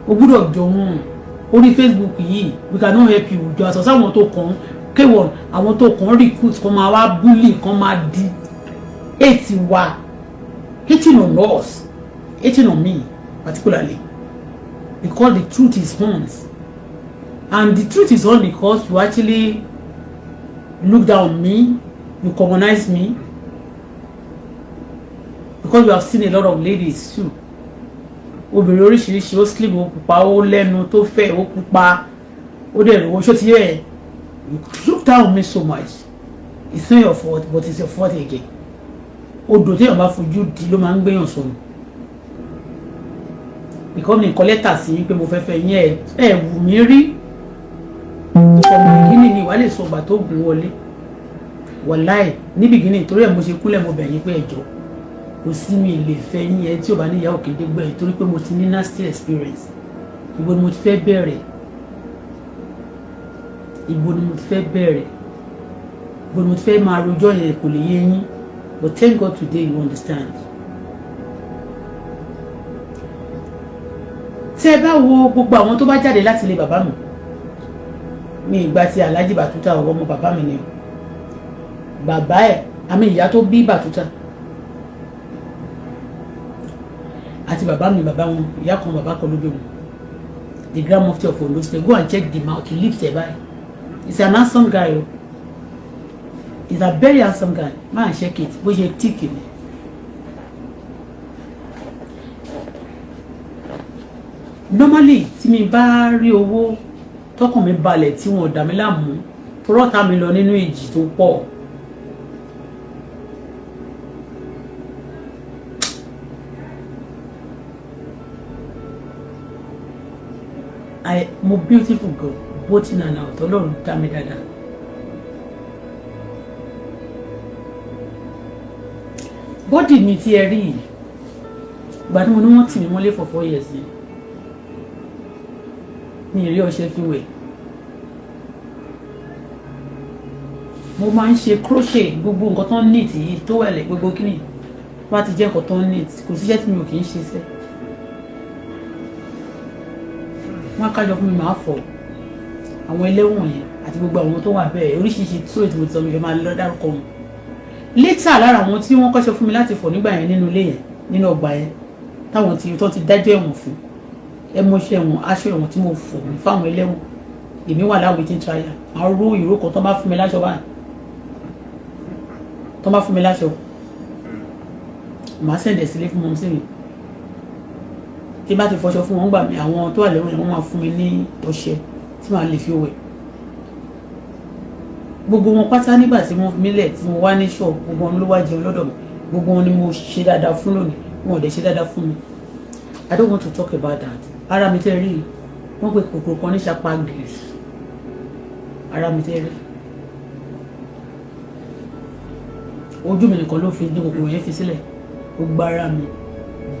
o gbúdọ̀ jọ wọn. Orí Facebook yìí, we cannot help you. Jọ àṣọ sáwọn tó kàn kéwọ̀n, àwọn tó kàn recruit kan máa wá bully kan, máa di hate wa, hating on us, hating on me particularly, because the truth is on, and the truth is on because you actually look down on me, you commonize me, because you have seen a lot of ladies too, obìnrin oríṣiríṣi, ó slim, ó pupa, ó lẹ́nu tó fẹ̀, ó pupa, ó dẹ̀ rówó. Ṣó ti yẹ? You look down on me so much. It's not your fault, but it's your fault again. Odò téèyàn bá fojú di ló máa ń gbéyàn sọnù, because mi kọ lẹ́tà sí pé mo fẹ́ fẹ́ yín. Ẹ̀ ẹ̀ wù mí rí from beginning ni wàá lè sọ ọgbà tó gùn wọlé. Wàláì, ní beginning, torí ẹ̀ mo ṣe kúnlẹ̀, mo bẹ̀ yín pé ẹ̀jọ̀ kò sí, mi lè fẹ́ yín. Ẹ tí ò bá níyàwó kéde gbọ́ ẹ, torí pé mo ti ní nasty experience. Ibo ni mo ti fẹ́ bẹ̀rẹ̀? Ibo ni mo ti fẹ́ bẹ̀rẹ̀? Ibo ni mo ti fẹ́ máa rojọ́ yẹn? Kò lè yé yín, but thank God today you understand. Tí ẹ bá wo gbogbo àwọn tó bá jáde láti ilé bàbá mi ní ìgbà tí Alhaji Batuta, ọwọ́ ọmọ bàbá mi ni o, bàbá ẹ̀ àmì ìyá tó bí Batuta àti bàbá mi, bàbá wọn, ìyá kan bàbá kan ló bí wọn, the Grand Mufti of Ondo State. Go and check the mouth, lips ẹ̀ báyìí. He's an handsome guy o. He's a very handsome guy. Man, check it, bó ṣe tíìkì ni. Normally, tí mi bá rí owó, tọkàn mi balẹ̀, tí wọn ò dà mí láàmú, tọrọ́ta mi lọ nínú ìjì tó pọ̀, I mo beautiful girl, both in and out. Ọlọ́run dá mi dáadáa. Body mi tí ẹ rí yìí, ìgbà tí mo ní wọ́n tì mí mọ́lé for 4 years yẹn, mi ì rí ọṣẹ fi wẹ̀. Mo máa ń ṣe crochet, gbogbo nǹkan tó ń neat yìí tó wẹ̀lẹ̀, gbogbo kíni wá ti jẹ́ nǹkan tó ń neat, kò síṣẹ́ tí mi ò kì í ṣe sẹ́. Wọ́n á kájọ fún mi, màá fọ̀. Àwọn ẹlẹ́wọ̀n yẹn àti gbogbo àwọn tó wà bẹ́ẹ̀, oríṣiríṣi tó ètò ìtọ́ mi fẹ́ máa lọ dárúkọ wọn létà. Lára àwọn tí wọ́n kọ́ṣẹ́ fún mi láti fọ̀ nígbà yẹn nínú ilé yẹn, nínú ọgbà yẹn, táwọn tí tó ti dájọ́ ẹ̀wọ̀n fún, ẹ mọṣẹ́ ẹ̀wọ̀n, aṣọ ẹ̀wọ̀n tí mo fọ̀ fáwọn ẹlẹ́wọ̀n, èmi wà láwọn waiting trial. Àwọn ró ìró kan tó bá fún mi láṣọ báyìí, tó bá fún mi láṣọ, màá send ẹ̀ sílé fún mumsy mi. Tí bá ti fọṣọ fún wọn gbà mí, àwọn tó wà lẹ́wọ̀n yẹn, wọ́n máa fún mi ní ọṣẹ tí màá lè fi wẹ̀. Gbogbo wọn pátá, nígbà tí wọ́n fi mí lẹ̀, tí mo wá ní ṣọ́ọ̀bù, gbogbo wọn ló wá jẹun lọ́dọ̀ mi. Gbogbo wọn ni mo ṣe dáadáa fún lónìí, wọn ò dẹ̀ ṣe dáadáa fún mi. I don't want to talk about that. Ara mi tẹ́ rí, wọ́n pe kòkòrò kan ní sapa gírì. Ara mi tẹ́ rí, ojú mi nìkan ló fi ní kòkòrò yẹn fi sílẹ̀. Gbogbo ara mi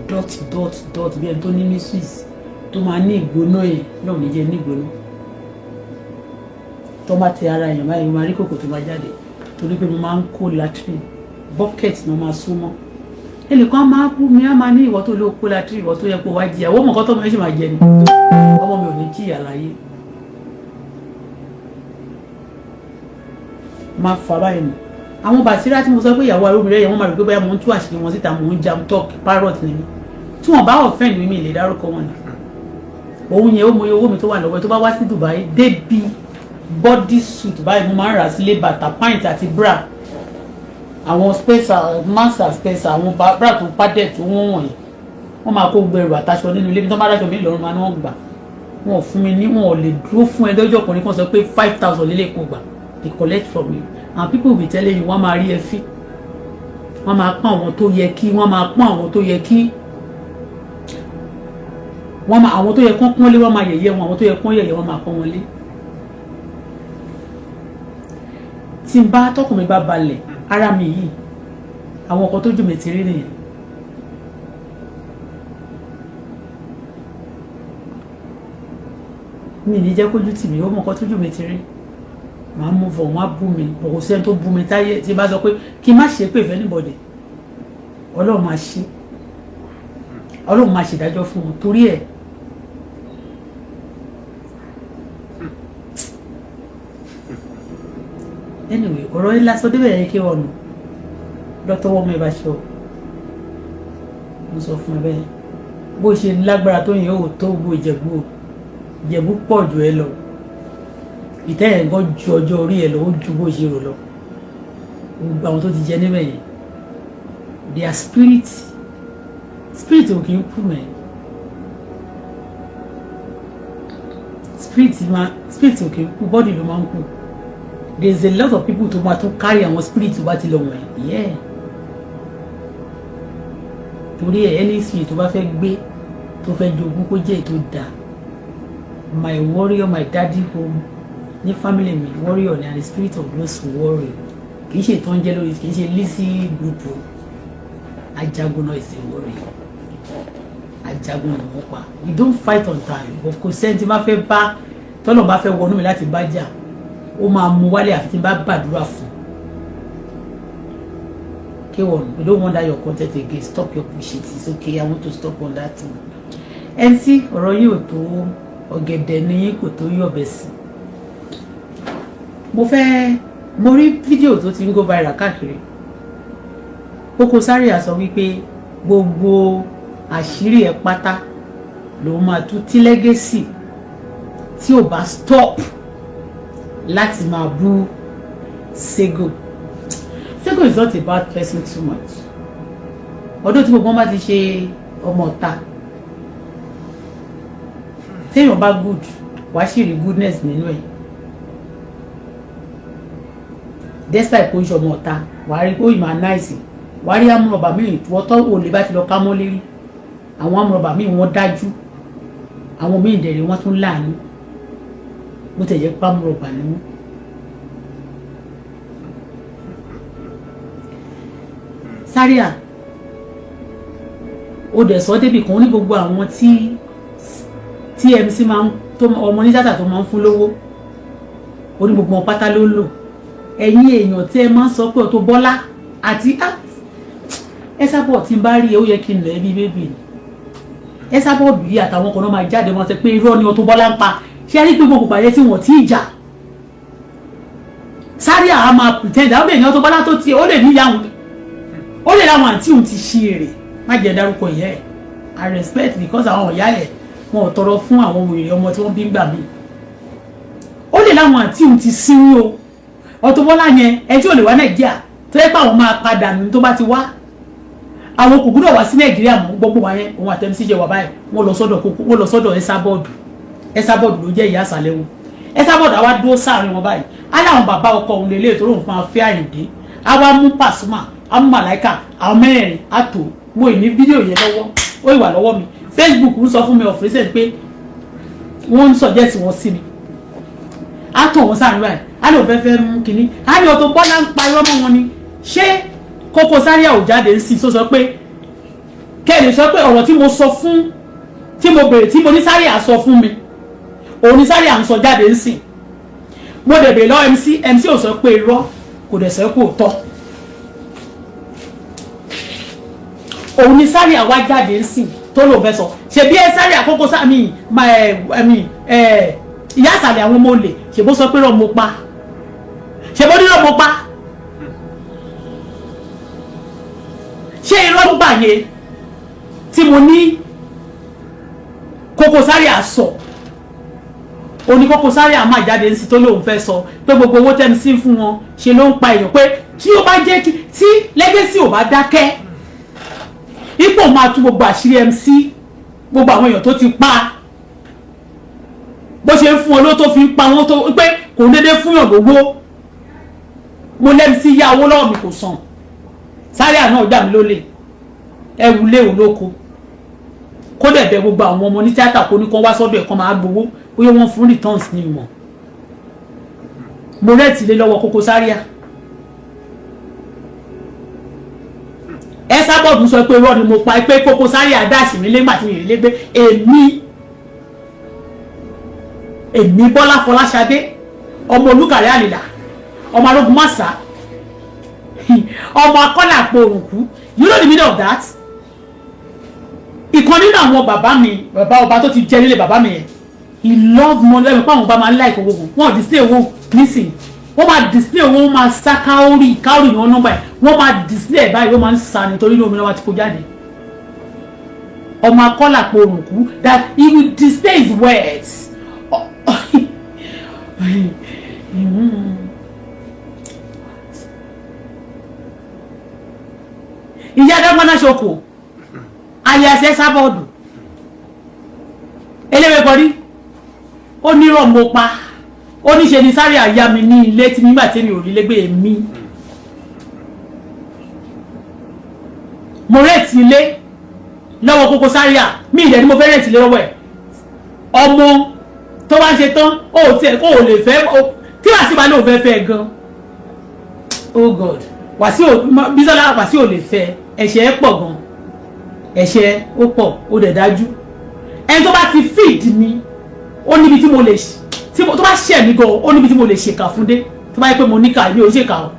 dot dot dot, bí ẹni tó ní measles tó máa ní ìgbóná yẹn náà, ní jẹ́ ní ìgbóná tó bá tẹ ara èèyàn báyìí, máa rí kòkò tó máa jáde, torí pé mo máa ń kó latrine bucket ní wọ́n máa sún mọ́. Ẹnìkan máa bú mi, á máa ní ìwọ tó ló kó latrine, ìwọ tó yẹ kó wá jìyà. Owó mọ̀kọ́ tó mọ̀ ẹ́ sì máa jẹ ni. Ọmọ mi ò ní jìyà láyé. Máa fà báyìí nù. Àwọn bàtírà tí mo sọ pé ìyàwó arúgbó yẹn, wọ́n máa rò pé bóyá mo ń tú àṣírí wọn síta, mò ń jam talk parrot ni mi. Tí wọ́n bá offend mi, mi lè dárúkọ wọn ni. Òun yẹn, ó mọ iye owó mi tó wà lọ́wọ́ ẹ̀. Tó bá wá sí Dubai, débi body suit báyìí, mo máa ń rà sílé, bàtà, pint àti bra, àwọn spacer, master spacer, àwọn bra tó padded tó wọ́n wọ̀nyí. Wọ́n máa kó gbẹrù àtàṣọ nínú ilé mi. Tó bá dáṣọ mi lọ́rùn, máa ní wọ́n gbà. Wọn ò fún mi ní, wọn ò lè dúró fún ẹ lọ́jọ́ ọkùnrin kan sọ pé 5,000 lélẹ̀ kó gbà. They collect from you and people will be telling you. Wọ́n máa rí ẹ fí, wọ́n máa pọ́n àwọn tó yẹ kí wọ́n máa pọ́n, àwọn tó yẹ kí wọ́n máa, àwọn tó yẹ kán pọ́n lé, wọ́n máa yẹ̀yẹ́ wọn. Àwọn tó yẹ kán yẹ̀yẹ́, wọ́n máa pọ́n wọn lé. Tí n bá tọkùn mi bá balẹ̀, ara mi yìí, àwọn ọkọ tójú mi ti rí nìyẹn. Mi ní jẹ́ kójú tì mí. Ó mọ ọkọ tójú mi ti rí, màá mú fọ. Wọn á bú mi bọ̀, kò sẹ́ni tó bú mi táyé. Tí n bá sọ pé kí n má ṣe pé ìfẹ́ anybody, Ọlọ́run máa ṣe. Ọlọ́run máa ṣèdájọ́ fún wọn torí ẹ̀. Anyway, ọ̀rọ̀ yìí lásán débẹ̀ yẹn kí ọ̀nà lọ́tọ́wọ́ mi bá ṣe ọ. Mo sọ fún ẹ bẹ́ẹ̀, bó ṣe lágbára tó yẹn, ò tó gbó Ìjẹ̀bú o. Ìjẹ̀bú pọ̀ jù ẹ lọ. Ìtẹ́ yẹn gan ju ọjọ́ orí ẹ lọ, ó ju bó ṣe rò lọ. Gbogbo àwọn tó ti jẹ níbẹ̀ yẹn, their spirit, spirit ò kì í kú mẹ́. Spirit ma, spirit ò kì í kú, body ló máa ń kú. There is a lot of people tó máa tún carry àwọn spirit tó bá ti lọ wọ̀nyí, yeah. Torí ẹ, any spirit tó bá fẹ́ gbé, tó fẹ́ jogún, kó jẹ́ ètò dáa. My warrior, my daddy home ní family mi, warrior ni, and the spirit of those warrior, kì í ṣe tó ń jẹ́ lórí, kì í ṣe Lizzy group o. Ajagun náà is a warrior. Ajagun ni wọ́n pa. We don't fight on time, but kò sẹ́ni tí bá fẹ́ bá, tọ́lọ̀ bá fẹ́ wọnú mi láti bá jà, ó máa mú wálé, àfi tí n bá gbàdúrà fún. K1, we don't want that your content again. Stop your bullshit. It's okay, I want to stop on that thing. MC, ọ̀rọ̀ yìí ò tó ọ̀gẹ̀dẹ̀ ní, kò tó yọ̀bẹ̀ sí. Mo fẹ́, mo rí fídíò tó ti ń go viral káàkiri. Koko Zaria sọ wípé gbogbo àṣírí ẹ̀ pátá ló máa tú tí Legacy tí ò bá stop láti máa bú Sego. Sego is not a bad person too much. Ọdún tí gbogbo wọn bá ti ṣe ọmọ ọ̀ta, téèyàn bá good, wàá sì rí goodness nínú ẹ̀. Despite kó ń ṣe ọmọ ọ̀ta, wàá rí ó ìmọ̀ nice. Wàá rí amúrọ̀bà míì wọ́tọ́ òlè bá ti lọ ká mọ́ lérí. Àwọn amúrọ̀bà míì, wọ́n dájú. Àwọn míì dẹ̀rẹ̀, wọ́n tún láàánú, bó tẹ̀ jẹ́ pé amúrọ̀bà ni wọ́n. Zaria, ó dẹ̀ sọ débì kan ní gbogbo àwọn tí TMC máa ń tó, ọmọ ní dátà tó máa ń fún lówó, ó ní gbogbo wọn pátá ló ń lò. Ẹ̀yin èèyàn tí ẹ máa ń sọ pé Auto Bola àti Esabod, tí n bá rí ẹ, ó yẹ kí n lọ ẹbí bébì ni. Esabod bí àtàwọn kan náà máa jáde, wọn sọ pé irọ́ ni Auto Bola ń pa. Ṣé ẹ rí pé gbogbo pàdé tí wọ́n ti jà, Zaria á máa pretend àwọn ènìyàn Auto Bola tó ti ó lè níyàwó, ó lè láwọn àǹtí òun ti ṣí èrè. Má jẹ́ dárúkọ ìyá ẹ̀. I respect, because àwọn ìyá ẹ̀, wọn ò tọrọ fún àwọn wèrè ọmọ tí wọ́n bí ń gbà mí. Ó lè láwọn àǹtí òun ti sínú o. Auto Bola yẹn, ẹ tí ò lè wá Nàìjíríà, tó yẹ pé àwọn máa padà nù tó bá ti wá, àwọn kò gbúdọ̀ wá sí Nàìjíríà mọ́. Gbogbo wa yẹn, òun àtẹ̀mísí jẹ wà báyìí, wọ́n lọ sọ́dọ̀ kókó, wọ́n lọ sọ́dọ̀ Esabod. Esabod ló jẹ́ ìyá àsàlẹ̀ wọn. Esabod àwa dúró sáàrin wọn báyìí, á láwọn bàbá ọkọ òun lélẹ̀ tó lóun fún wa fẹ́ Àyìndé. Á wá mú Pasuma, á mú Màláìkà, àwọn mẹ́rin á tó. Mo ì ní fídíò yẹn lọ́wọ́, ó ìwà lọ́wọ́ mi. Facebook ń sọ fún mi of recent pé wọ́n ń suggest wọn sí mi. Á tó wọn sáàrin báyìí, á lóun fẹ́ fẹ́ mú kinní, á ní Auto Bola ń pa irọ́ mọ́ wọn ni. Ṣé Koko Zaria ò jáde ń sìn tó sọ pé kẹ́lẹ̀ sọ pé ọ̀rọ̀ tí mo sọ fún, tí mo bèrè, tí mo ní Zaria sọ fún mi, òun ní Zaria ń sọ jáde ń sìn? Mo dẹ̀ bèrè lọ́wọ́ MC, MC ò sọ pé irọ́, kò dẹ̀ sọ pé òótọ́. Òun ní Zaria wá jáde ń sìn tó lóun fẹ́ sọ. Ṣebí ẹ Zaria, Koko Zaria, ìyá àsàlẹ̀ àwọn ọmọ olè, ṣèbó sọ pé rọ̀ mo pa, ṣèbó ní rọ̀ mo pa. Ṣé irọ́ ń gbà yẹn tí mo ní Koko Zaria sọ? Òní Koko Zaria máa jáde sí tó lóun fẹ́ sọ pé gbogbo owó tẹ́mi sí fún wọn, ṣe ló ń pa èèyàn, pé tí ó bá jẹ́ tí Legacy ò bá dákẹ́, ipò máa tú gbogbo àṣírí MC, gbogbo àwọn èèyàn tó ti pa, bó ṣe ń fún wọn ló tó fi ń pa wọn, tó pé kò ń dédé fún yàn lówó. Mo lẹ́mi sí yá owó lọ́wọ́ mi, kò san. Zaria náà jà mí lólè, ẹrù léwu lóko, kó dẹ̀ bẹ gbogbo àwọn ọmọ ní tíátà, kó ní kó wá sọ́dọ̀ ẹ̀ kó máa gbowó, bóyá wọ́n fún returns ní ìmọ̀. Mo rẹ́ẹ̀tì lé lọ́wọ́ Koko Zaria. Esabod sọ pé irọ́ ni mo pa, pé Koko Zaria dáàsì mi lẹ́gbà tí mi lè gbé. Èmi Bọ́lá Fọláṣadé, ọmọ Olúkàrẹ́ Àlìlà, ọmọ arógun màsà, ọmọ akọ́là àpò òrùnkú. You know the meaning of that? Ìkan nínú àwọn bàbá mi, bàbá ọba tó ti jẹ nílé bàbá mi yẹn, he love money. Lẹ́nu pé àwọn ọba máa ń like owó gan. Wọ́n display owó nísìnyí, wọ́n máa display owó, wọ́n máa sá káórì, káórì ni wọ́n nọ́mbà ẹ̀. Wọ́n máa display ẹ̀ báyìí, wọ́n máa ń sa nítorí inú omi náà wọ́n ti kó jáde. Ọmọ akọ́là pé òrùkú that he will display his words. Ìyá dágbọ́nà ṣoko alias Esabod eléwé kọrí, ó nírọ̀ mo pa. Ó ní ṣe ni sáré àyà mi ní ilé tí nígbà tí mi ò rí lẹ́gbẹ̀ẹ́ mi. Mo rent ilé lọ́wọ́ Koko Zaria. Mi ìdẹ̀ ni mo fẹ́ rent ilé lọ́wọ́ ẹ̀. Ọmọ tó bá ń ṣe tán, ó tiẹ̀ kó o lè fẹ́ tí wàá sí bá lóun fẹ́ fẹ́ gan. Oh God, Wàsíù, Bísọ́lá, Wàsíù ò lè fẹ́. Ẹ̀ṣẹ̀ ẹ̀ pọ̀ gan, ẹ̀ṣẹ̀ ó pọ̀, ó dẹ̀ dájú. Ẹni tó bá ti feed mi, ó níbi tí mo lè tí tó bá ṣẹ̀ mí gan, ó níbi tí mo lè ṣèkà fún dé. Tó bá yẹ pé mo níkà, èmi ò ṣèkà o,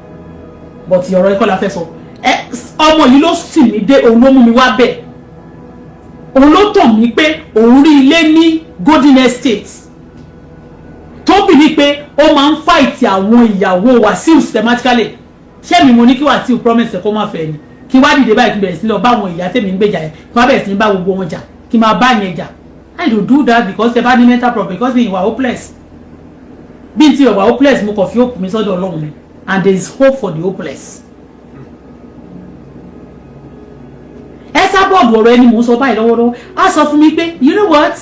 but ọ̀rọ̀ ẹ̀kọ́ la fẹ́ sọ. Ẹ ọmọ yìí ló sì mí dé, òun ló mú mi wá bẹ̀, òun ló tàn mí pé òun rí ilé ní Golden Estate, tó bì ní pé ó máa ń fight àwọn ìyàwó Wàsíù systematically. Ṣé mi mo ní kí Wàsíù promise kó má fẹ́ ni? Kí wá dìde báyìí, kí bẹ̀rẹ̀ sí lọ bá àwọn ìyá tèmi ń gbèjà yẹn, kí wá bẹ̀rẹ̀ sí ní bá gbogbo wọn jà, kí máa bá yẹn jà? I don't do that because ẹ bá ní mental problem, because mi ìwà hopeless. Bí n ti ìwà hopeless, mo kàn fi hope mi sọ́dọ̀ Ọlọ́run ni, and there is hope for the hopeless. Esabod, ọ̀rọ̀ ẹni mò ń sọ báyìí lọ́wọ́lọ́wọ́. Á sọ fún mi pé, you know what,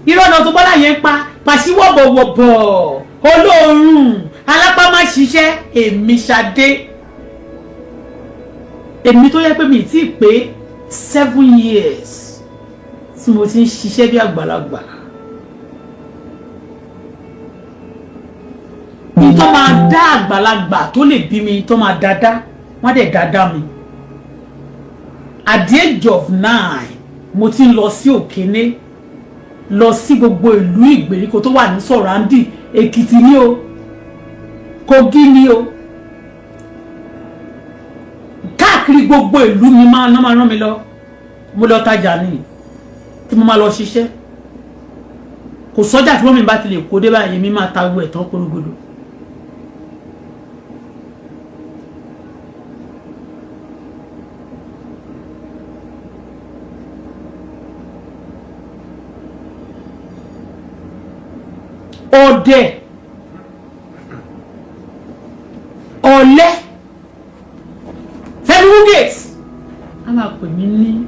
irọ́ náà tó bọ́lá yẹn pa pàṣíwọ̀bọ̀wọ̀bọ̀, olóòórùn alápá má ṣiṣẹ́. Èmi Ṣadé, èmi tó yẹ pé mi ti pé 7 years tí mo ti ń ṣiṣẹ́ bí àgbàlagbà, ní tó máa dá àgbàlagbà tó lè bí mi, tó máa dáadáa, wọ́n dẹ̀ dáadáa mi. At the age of 9, mo ti ń lọ sí Òkèné, lọ sí gbogbo ìlú ìgbèríko tó wà ní surrounding. Èkìtì ní o, Kogi ní o, káàkiri gbogbo ìlú mi máa ná máa rán mi lọ. Mo lọ tajà ní tí mo máa lọ ṣiṣẹ́. Kò sọ́jà tí wọ́n mi bá ti lè kó dé báyìí, mi máa ta gbogbo ẹ̀ tán korogodo. Ọ̀dẹ̀, ọ̀lẹ, Fẹ́mi Gates a máa pè mí ní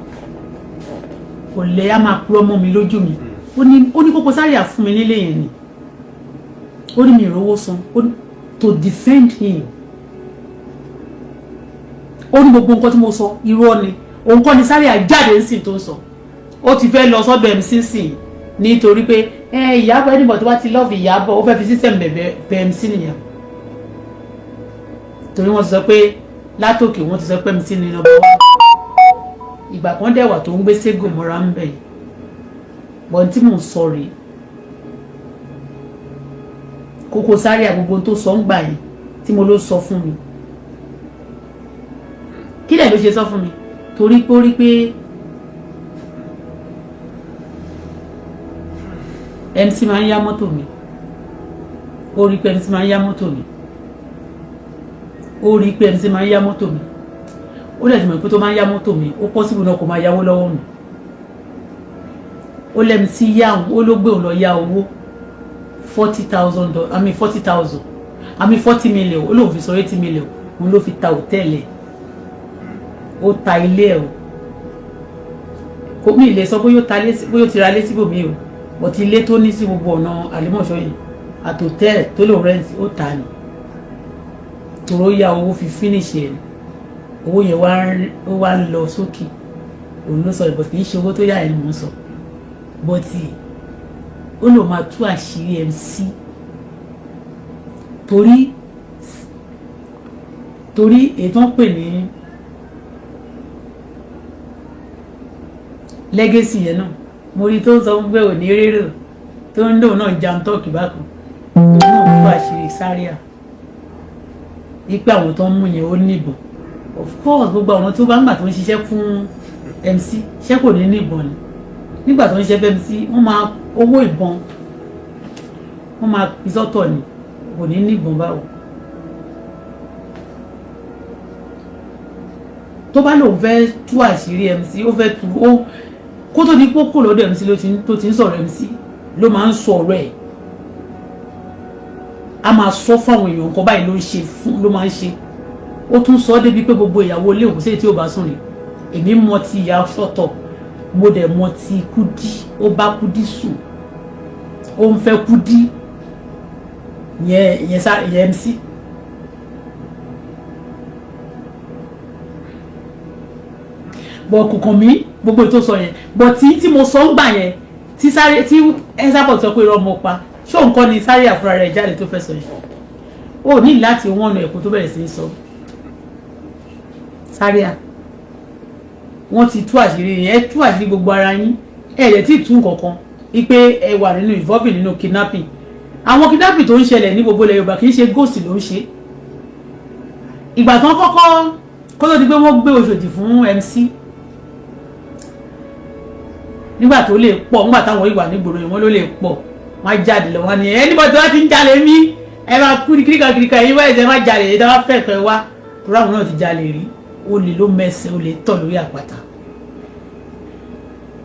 ọ̀lẹ, a máa purọ́ mọ́ mi lójú mi. Ó ní Koko Zaria fún mi nílé yẹn ni, ó ní mi ìrówó san. Ó ní to defend him, ó ní gbogbo nǹkan tí mo sọ, irọ́ ni. Òun kọ́ ni Zaria jáde ńsìn tó ń sọ. Ó ti fẹ́ lọ sọ́dọ̀ MC sìn nítorí pé ẹ Ìyábọ̀, ẹnìbọ̀ tó bá ti love Ìyábọ̀, ó fẹ́ fi system bẹ̀bẹ̀ MC nìyẹn, torí wọ́n ti sọ pé látòkè, wọ́n ti sọ pé MC ní number one. Ìgbà kan dẹ̀ wà tó ń gbé ségò mọ́ra ń bẹ̀ bọ́n tí mò ń sọ rèé. Koko Zaria, gbogbo tó sọ ń gbà yẹn tí mo ló sọ fún mi, kí lẹ̀ ló ṣe sọ fún mi? Torí pé ó rí pé MC máa ń yá mọ́tò mi. Ó rí pé MC máa ń yá mọ́tò mi. Ó rí pé MC máa ń yá mọ́tò mi. Ó dẹ̀ ti mọ̀ pé tó máa ń yá mọ́tò mi, ó possible náà kó máa yáwó lọ́wọ́ mi. Ó lẹ́mi sí yá òun, ó ló gbé òun lọ yá owó $40,000, I mean 40,000, I mean 40 million. Ó lóun fi sọ 80 million, òun ló fi ta hòtẹ́ẹ̀lì ẹ̀, ó ta ilé ẹ̀. O kò mí lè sọ bóyá ó ta bóyá ó ti ra ilé síbòmí o, but ilé tó ní sí gbogbo ọ̀nà àlímọ̀ṣọ́ yìí àtòtẹ́ẹ̀lì tó lò rent, ó ta ni tòró yá owó fi finish ẹ̀. Owó yẹn ó wá ń lọ sókè. Òun ló sọ, but kì í ṣe owó tó yá ẹ̀ ni mò ń sọ, but ó lò máa tú àṣírí MC torí èyí tó ń pè ní legacy yẹn náà. Mo rí tó ń sọ fún pé òní rérò tó ń lò náà jam tọ́ọ̀kì bákan, òun náà tú àṣírí Zaria wípé àwọn tó ń mú yẹn, ó níbọn. Of course, gbogbo àwọn tó bá ń gbà tó ń ṣiṣẹ́ fún MC, ṣé kò ní ní ìbọn ni? Nígbà tó ń ṣe fẹ́ MC, wọ́n máa owó ìbọn, wọ́n máa fi sọ́tọ̀ ni. Kò ní ní ìbọn báwo? Tó bá lòun fẹ́ tú àṣírí MC, ó fẹ́ tú ó kó tó di pókó lọ́dọ̀ MC ló tó ti ń sọ̀rọ̀. MC ló máa ń sọ ọ̀rọ̀ ẹ̀, a máa sọ fáwọn èèyàn nǹkan báyìí ló ń ṣe fún, ló máa ń ṣe. Ó tún sọ débi pé gbogbo ìyàwó ilé òkú sí tí ó bá sùn rí. Èmi mọ ti ìyá sọ́tọ̀, mo dẹ̀ mọ ti Kúdí. Ó bá Kúdí sùn, ó ń fẹ́ Kúdí yẹn sá yẹn MC. Bọ̀ kò kàn mí gbogbo ètò sọ yẹn. Bọ̀ tí mo sọ ń gbà yẹn, tí sáré tí Esabod sọ pé irọ́ mo pa, ṣé òun kọ́ ni sáré àfúrà rẹ̀ jáde tó fẹ́ sọ yẹn? Ó ní láti wọ́n ọ̀nà ẹ̀kọ́ tó bẹ̀rẹ̀ sí í sọ sáré à. Wọ́n ti tú àṣírí yẹn, ẹ tú àṣírí gbogbo ara yín. Ẹ lè tí ì tú nǹkankan wípé ẹ wà nínú involving nínú kidnapping. Àwọn kidnapping tó ń ṣẹlẹ̀ ní gbogbo ilẹ̀ Yorùbá, kì í ṣe ghost ló ń ṣe. Ìgbà tó ń kọ́kọ́ kó tó di pé wọ́n gbé Òṣòdì fún MC, nígbà tó lè pọ̀, nígbà táwọn ìwà nígboro yẹn, wọ́n ló lè pọ̀, wọ́n á jáde lọ, wọ́n ní anybody tó bá ti ń jalè mí, ẹ máa kú ní kíríkà kíríkà. Ẹ̀yin wáyé ẹ má jalè, ẹ dáwọ́ fẹ́ kẹ́ wá tó ráwọn náà ti jalè rí. Olè ló mẹsẹ̀, olè tọ̀ lórí àpáta.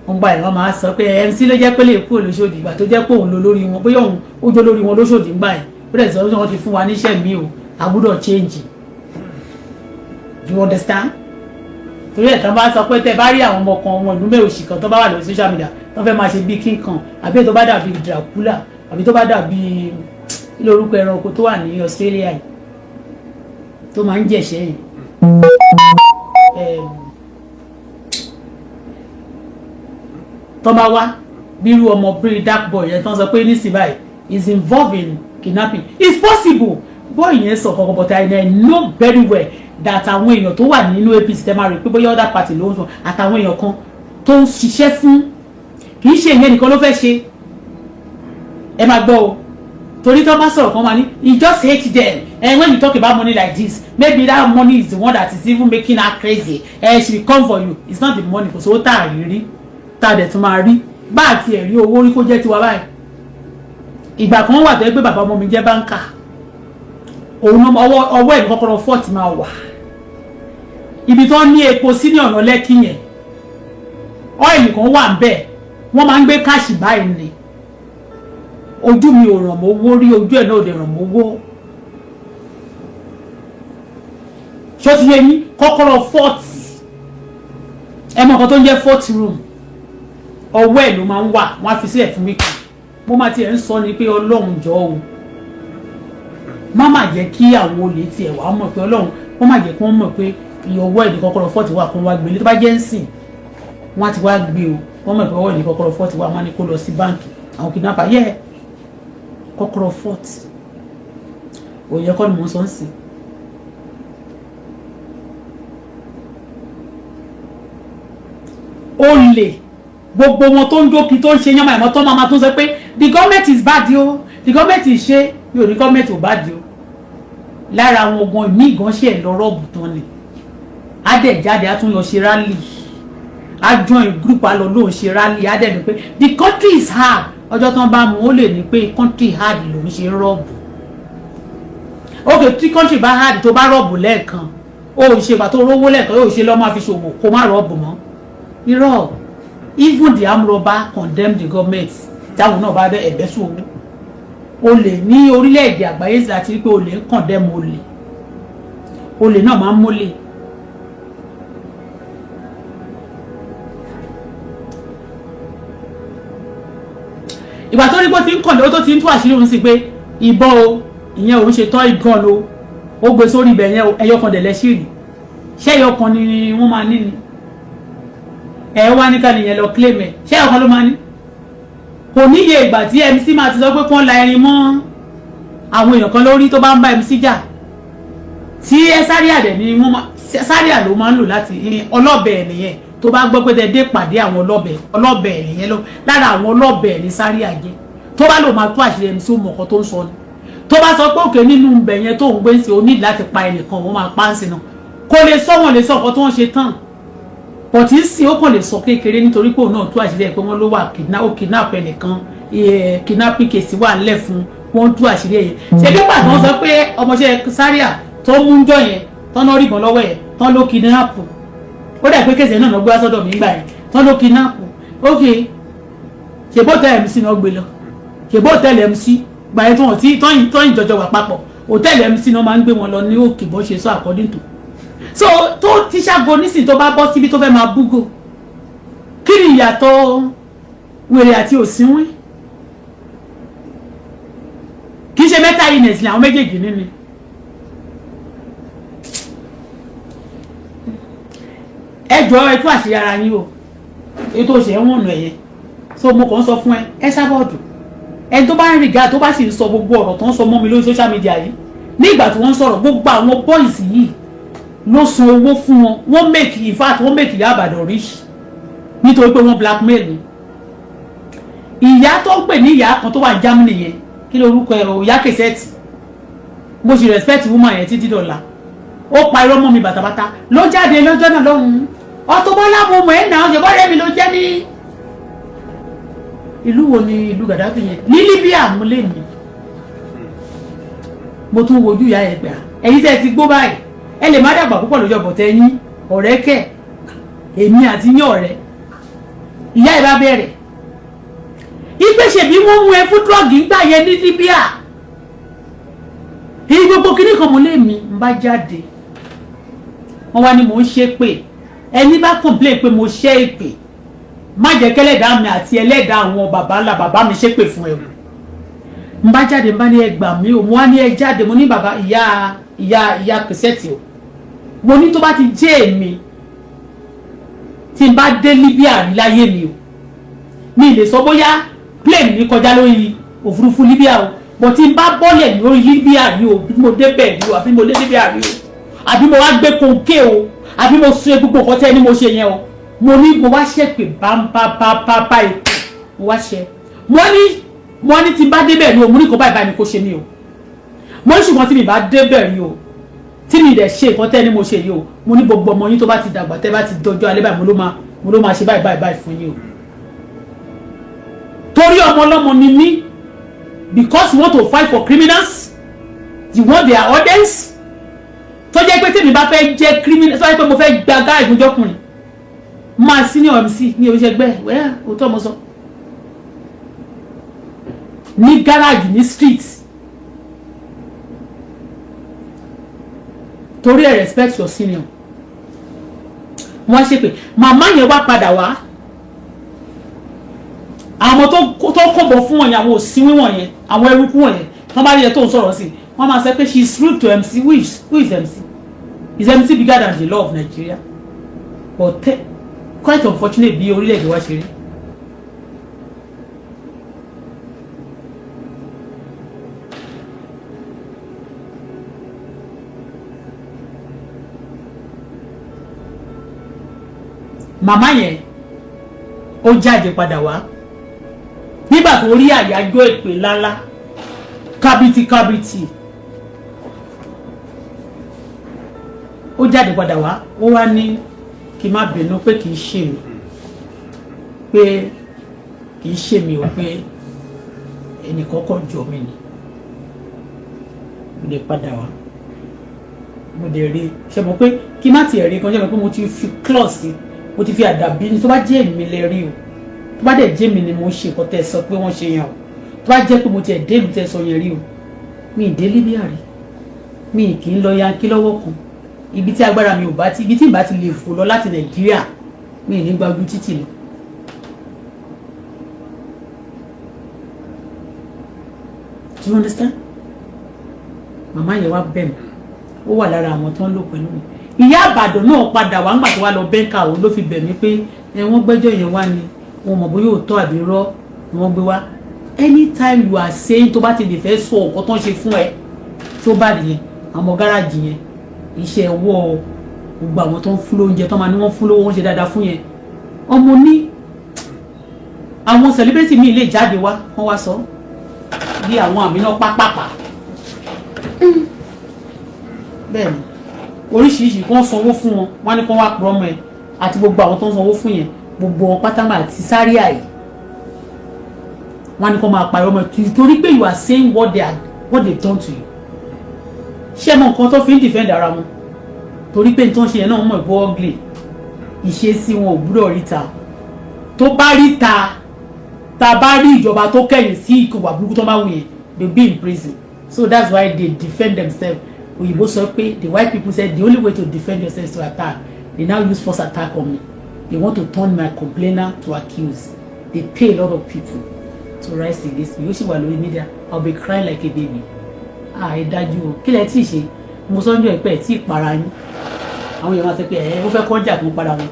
Wọ́n gbà yẹn, wọ́n máa sọ pé MC ló jẹ́ pé lè kúrò lóṣòdì. Ìgbà tó jẹ́ pé òun ló lórí wọn, bóyá òun ó jó lórí wọn lóṣòdì ńgbà yẹn, ó dẹ̀ sọ pé wọ́n ti fún wa níṣẹ́ mi o, a gbọ́dọ̀ change, you understand? Torí ẹ̀ tán bá sọ pé tẹ́ bá rí àwọn ọmọ kan, ọmọ ìlú mẹ́òsì kan tó bá wà lórí social media, tó fẹ́ máa ṣe bí king kan, àbí tó bá dàbí Dracula, àbí tó bá dàbí ilé orúkọ ẹranko tó wà ní Australia yìí tó máa ń jẹ̀ṣẹ́ yìí, tó bá wá bírú ọmọ bíi dark boy yẹn tó ń sọ pé nísìnyí báyìí is involved in kidnapping, it's possible boy yẹn sọ kankan, but I know very well that àwọn èèyàn tó wà nínú APC, tẹ́ máa rí pé bóyá other party ló ń sọ, àtàwọn èèyàn kan tó ń ṣiṣẹ́ fún, kì í ṣe ìyẹn nìkan ló fẹ́ ṣe. Ẹ máa gbọ́ o, torí tó bá sọ̀rọ̀ kan máa ní he just hate them. And when you talk about money like this, maybe that money is the one that is even making her crazy and she will come for you. It's not the money. Kò sówó tá a rí rí, tá a dẹ̀ tún máa rí bá àti ẹ̀rí owó rí kó jẹ́ tiwa báyìí. Ìgbà kan wà tó yẹ pé bàbá ọmọ mi jẹ́ banker, òun ọwọ́ ọwọ́ ẹ̀ ní kọ́kọ́rọ́ fọ́ọ̀tì máa wà, ibi tó ní epo sí ní ọ̀nà Lẹ́kì yẹn, oil kan wà ń bẹ̀, wọ́n máa ń gbé cash báyìí ni. Ojú mi ò ràn mọ́ owó rí, ojú ẹ̀ náà ò dẹ̀ ràn mọ́ owó. Ṣó ti yé yín? Kọ́kọ́rọ́ fọ́ọ̀tì, ẹ mọ̀ nǹkan tó ń jẹ́ fọ́ọ̀tì room, ọwọ́ ẹ̀ ló máa ń wà. Wọ́n á fi sílẹ̀ fún mi kan. Mo máa tiẹ̀ ń sọ ni pé Ọlọ́run jọ o, má má jẹ́ kí àwọn olè tiẹ̀ wá mọ̀ pé Ọlọ́run, wọ́n má jẹ́ kí wọ́n mọ̀ pé iye ọwọ́ ẹ̀ ní kọ́kọ́rọ́ fọ́ọ̀tì wà, kó wá gbélé. Tó bá jẹ́ ń sìn, wọ́n á ti wá gbé o. Wọ́n mọ̀ pé ọwọ́ ẹ̀ ní kọ́kọ́rọ́ fọ́ọ̀tì wà, wọ́n á ní kó lọ sí báǹkì. Àwọn kidnapper yẹ kọ́kọ́rọ́ fọ́ọ̀tì òye kọ́ ni mò ń sọ ń sìn. Olè gbogbo wọn tó ń dókì, tó ń ṣe yánmà ìmọ̀, tó máa tún sọ pé the government is bad o, the government is ṣe. Mi ò ní government ò bad o. Lára àwọn ogun ìmí gan ṣe ẹ̀ lọ rọ́ọ̀bù tán ni, á dẹ̀ jáde, á tún lọ ṣe rally, á join group, á lọ lóun ṣe rally, á dẹ̀ ní pé the country is hard. Ọjọ́ tán bá mú, ó lè ní pé country hard lòun ṣe rob. Ok, tí country bá hard, tó bá rob lẹ́ẹ̀kan, ó ṣe ìgbà tó rówó lẹ́ẹ̀kan, yóò ṣe lọ́ máa fi ṣòwò, kó má rob mọ́. Irọ́. Even the armed robber condemn the government. Táwọn náà bá bẹ ẹ̀bẹ́ sùn owó olè ní orílẹ̀-èdè àgbáyé sí, àti pé olè ń condemn olè, olè náà máa ń mólè. Ìgbà tó rí pé ó ti ń kàn lówó, tó ti ń tú àṣírí òun sí pé ìbọn o, ìyẹn òun ṣe tọ́ ìgan o, ó gbé sórí ibẹ̀ yẹn. Ẹyọ kan dẹ̀ lẹ́sìrì, ṣé ẹyọ kan ni wọ́n máa ní ni? Ẹ wá ní ká nìyẹn lọ claim ẹ, ṣé ẹyọ kan ló máa ní? Kò níye ìgbà tí MC máa ti sọ pé kán la irin mọ́ àwọn èèyàn kan lórí tó bá ń bá MC jà, tí ẹ sáré àdẹ ni wọ́n máa sáré àló máa ń lò láti ọlọ́bẹ̀ ẹ̀ nìyẹn. Tó bá gbọ́ pé tẹ dé pàdé àwọn ọlọ́bẹ̀, ọlọ́bẹ̀ ẹ̀ nìyẹn lọ. Lára àwọn ọlọ́bẹ̀ ẹ̀ ní sáré àjẹ. Tó bá lò máa tó àṣírí MC, ó mọ̀ ọ̀kan tó ń sọ ni. Tó bá sọ pé òkè nínú ibẹ̀ yẹn tó ń gbé ń ṣe, o ní láti pa ẹnìkan, wọ́n máa pa ń sin náà. Kò lè sọ, wọn lè sọ ọ̀kan tó ń ṣe tán. But sí, ó kàn lè sọ kékeré nítorí pé òun náà tú àṣírí ẹ̀ pé wọ́n ló wà kidnap, ó kidnap ẹnìkan, kidnapping case wà ńlẹ̀ fún wọn, tú àṣírí ẹ̀ yẹn. Ṣé bí pàtó wọ́n sọ pé ọmọọṣẹ́ Zaria tó mú ń jọ yẹn tán náà ríbọn lọ́wọ́ ẹ̀ tán ló kidnap, ó dà pé case náà lọ gbé wá sọ́dọ̀ mi gbà yẹn tán ló kidnap. Ok, ṣe bó tẹ MC náà gbé lọ, ṣe bó tẹ̀lé MC gbà yẹn tí wọ́n ti tọ́yìn jọjọ wà papọ̀, hòtẹ́ẹ̀lì MC náà máa ń gbé wọn lọ ní òkè bó ṣe sọ according to. So tó tí Ṣàgó nísìnyí tó bá bọ́ síbi tó fẹ́ máa búgò, kí ni ìyàtọ̀ wèrè àti òsínwín? Kì í ṣe mental illness ni àwọn méjèèjì nínú. Ẹ jọ, ẹ tú àṣírí ara yín o. Ètò òṣè ń wọ̀nà ẹ̀yẹ, so mo kàn ń sọ fún ẹ, ẹ sábọ̀dù ẹni tó bá ń rìgá, tó bá sì ń sọ gbogbo ọ̀rọ̀ tó ń sọ mọ́ mi lórí social media yìí. Ní ìgbà tí wọ́n ń sọ̀rọ̀, gbogbo àwọn boys yìí ló san owó fún wọn. Wọ́n make, in fact, wọ́n make Ìyá Àbàdàn rich nítorí pé wọ́n blackmail ni ìyá tó ń pè ní ìyá kan tó wà ní Germany yẹn. Kí ló orúkọ ẹ o? Ìyá Kẹsẹ̀tì. Mo sì respect woman yẹn títí dọ̀la. Ó pa irọ́ mọ́ mi bàtàbàtà ló jáde lọ́jọ́ náà lọ́hùn-ún. Auto Bola, mo mọ̀ ẹ́ náà, ṣe bọ́ọ̀rẹ́ mi ló jẹ́ ní ìlú wo ni ìlú Gaddafi yẹn ní Libya. Mo lè ní mo tún wojú ìyá yẹn gbà. Ẹ̀yin tẹ́ ẹ ti gbó báyìí, ẹ lè má dàgbà púpọ̀ lójú ọ̀bọ̀ tẹ́ yín ọ̀rẹ́ kẹ̀, èmi àti yín ọ̀rẹ́. Ìyá ẹ̀ bá bẹ̀rẹ̀ ipe ṣèbí wọ́n mú ẹ fún drug ńgbà yẹn ní Libya, èyí gbogbo kíní kan. Mo lè mi ń bá jáde, wọ́n wá ní mò ń ṣe pé ẹni bá complain pé mo ṣe èpè, má jẹ́ kẹ́lẹ́dàá mi àti ẹlẹ́dàá àwọn bàbá ńlá bàbá mi ṣépè fún ẹ. Ń bá jáde, ń bá ní ẹ gbà mí o. Mo wá ní ẹ jáde, mo ní bàbá ìyá ìyá ìyá kẹsẹ̀tì o, mo ní tó bá ti jẹ́ èmi tí n bá dé Libya rí láyé mi o, mi lè sọ bóyá plane mi kọjá lórí òfurufú Libya o, but tí n bá bọ́lẹ̀ lórí Libya rí o, bí mo débẹ̀ rí o, àbí mo dé Libya rí o, àbí mo wá gbé kóńké o, àbí mo ṣe gbogbo nǹkan tẹ́ ni mo ṣe yẹn o, mo ní mo wá ṣẹ̀pẹ̀ bámbábábá ètò mo wá ṣe. Mo ní tí n bá débẹ̀ rí o, mo ní kó báyìí báyìí ni kó ṣe mí o. Mo ní ṣùgbọ́n tí mi bá débẹ̀ rí o, tí mi dẹ̀ ṣe nǹkan tẹ́ ni mo ṣe yìí o, mo ní gbogbo ọmọ yín tó bá ti dàgbà, tẹ́ bá ti dọjọ́ alẹ́ báyìí, mo ló máa ṣe báyìí báyìí báyìí fún yín o, torí ọmọ ọlọ́mọ ni mí. Because you want to fight for criminals, you want their audience. Tó jẹ́ pé tèmi bá fẹ́ jẹ́ criminal, tó jẹ́ pé mo fẹ́ gba gáà ìgúnjọ́kùnrin máa sí ní MC ní oríṣẹ́gbẹ́ wẹ́ẹ́, òótọ́ mo sọ, ní gáràjì, ní street, torí ẹ respect your senior. Wọ́n ṣe pé màmá yẹn wá padà wá, àwọn tó kọ̀bọ̀ fún wọn yẹn, àwọn òsínwín wọ̀nyẹn, àwọn eruku wọ̀nyẹn, wọ́n bá rí ẹ tó ń sọ̀rọ̀ sí, wọ́n máa sọ pé she is rude to MC. Who is MC? Is MC bigger than the law of Nigeria? But quite unfortunate bí orílẹ̀-èdè wa ṣe rí. Màmá yẹn ó jáde padà wá nígbà tó rí àyájọ́ ìpè ńláńlá kábìtì kábìtì. Ó jáde padà wá, ó wá ní kí n má bínú pé kì í ṣe mi, pé kì í ṣe mi o, pé ẹnìkan kàn jọ mí ni. Mo lè padà wá, mo lè rí ṣe mọ̀ pé kí má tiẹ̀ rí kan, ṣe mọ̀ pé mo ti fi clause sí, mo ti fi àdàbí ní. Tó bá jẹ́ èmi lè rí o, tó bá dẹ̀ jẹ́ mi ni mo ṣe nǹkan tẹ́ ẹ sọ pé wọ́n ṣe yẹn o, tó bá jẹ́ pé mo tiẹ̀ dé ìlú tẹ́ ẹ sọ yẹn rí o, mi ì dé Libya rí, mi ì kì í lọ Yankee lọ́wọ́ kan. Ibi tí agbára mi ò bá ti, ibi tí ìbá ti lè fò lọ láti Nàìjíríà, mi ì ní gba ojú títì lọ. Do you understand? Màmá yẹn wá bẹ̀ mí, ó wà lára àwọn tó ń lò pẹ̀lú mi. Ìyá Àbàdàn náà padà wá ńgbà tó wá lọ bẹ́ńkà òun ló fi bẹ̀ mí pé ẹ wọ́n gbẹ́jọ́ yẹn wá ni wọn mọ̀ bóyá òótọ́ àbí irọ́ ni wọ́n gbé wá. Anytime you are saying, tó bá ti lè fẹ́ sọ nǹkan tó ń ṣe fún ẹ tó bá nìyẹn, àwọn gáràjì yẹn, iṣẹ́ ọwọ́ gbogbo àwọn tó ń fún lóúnjẹ, tó máa ní wọ́n fún lówó, wọ́n ṣe dáadáa fún yẹn, ọmọ ní àwọn celebrity míì lè jáde wá, wọ́n wá sọ bí àwọn àmì náà pápápá. Bẹ́ẹ̀ ni, oríṣiríṣi kí wọ́n sanwó fún wọn, wọ́n á ní kí wọ́n wá purọ́ mọ́ ẹ. Àti gbogbo àwọn tó ń sanwó fún yẹn, gbogbo wọn pátámà àti sáríà yìí, wọ́n á ní kó máa pariwo mọ́, torí pé you are saying what they done to you. Ṣé mọ nǹkan tó fi ń defend ara wọn? Torí pé nǹkan ṣe yẹn náà, mọ̀ ìbò ugly ìṣesí wọn ò gbúdọ̀ ríta. Tó bá ríta, tá a bá rí ìjọba tó kẹ̀yìn sí ìkọ̀wà burúkú tó máa wù yẹn, they be in prison. So that's why they defend themselves. Òyìnbó sọ pé, the white people said, the only way to defend yourself is to attack. They now use force attack on me. They want to turn my complainer to accuse. They pay a lot of people to rise against me. Ó sì wà lórí media. I will be crying like a baby. Ah, ẹ dájú o. Kí lẹ tí ì ṣe? Mo sọ́njọ́ ìpẹ́ tí ì para yín. Àwọn èèyàn máa sọ pé ẹ ó fẹ́ kọjá kó para wọn.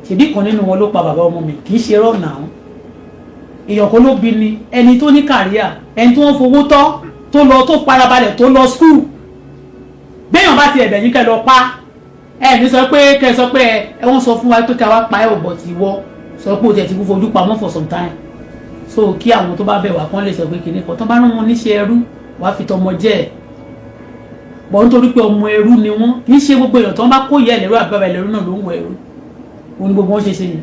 Ṣèbí kan nínú wọn ló pa bàbá ọmọ mi. Kì í ṣe rọ́ọ̀nà àwọn èèyàn kan ló bí ni. Ẹni tó ní career, ẹni tó ń fowó tọ́, tó lọ, tó farabalẹ̀, tó lọ school. Béèyàn bá ti ẹ̀bẹ̀ yín kẹ́ lọ pa ẹ ní sọ pé kẹ́ sọ pé ẹ wọ́n sọ fún wa pé ká wá pa ẹ ò bọ̀ tí wọ́ sọ pé o tẹ̀ ti kú fojú pamọ́ for some time, so kí àwọn tó bá bẹ̀ wá kán lè sọ pé kìnìún kan tó bá rán wọn níṣẹ́ ẹrú wàá fi tọmọ jẹ́ ẹ̀ bọ̀, nítorí pé ọmọ ẹrú ni wọ́n. Kì í ṣe gbogbo èèyàn tó ń bá kó yẹ ẹlẹ́rú àbí bàbá ẹlẹ́rú náà ló ń wọ ẹrú. Òun ni gbogbo wọn ṣe ṣe yẹn.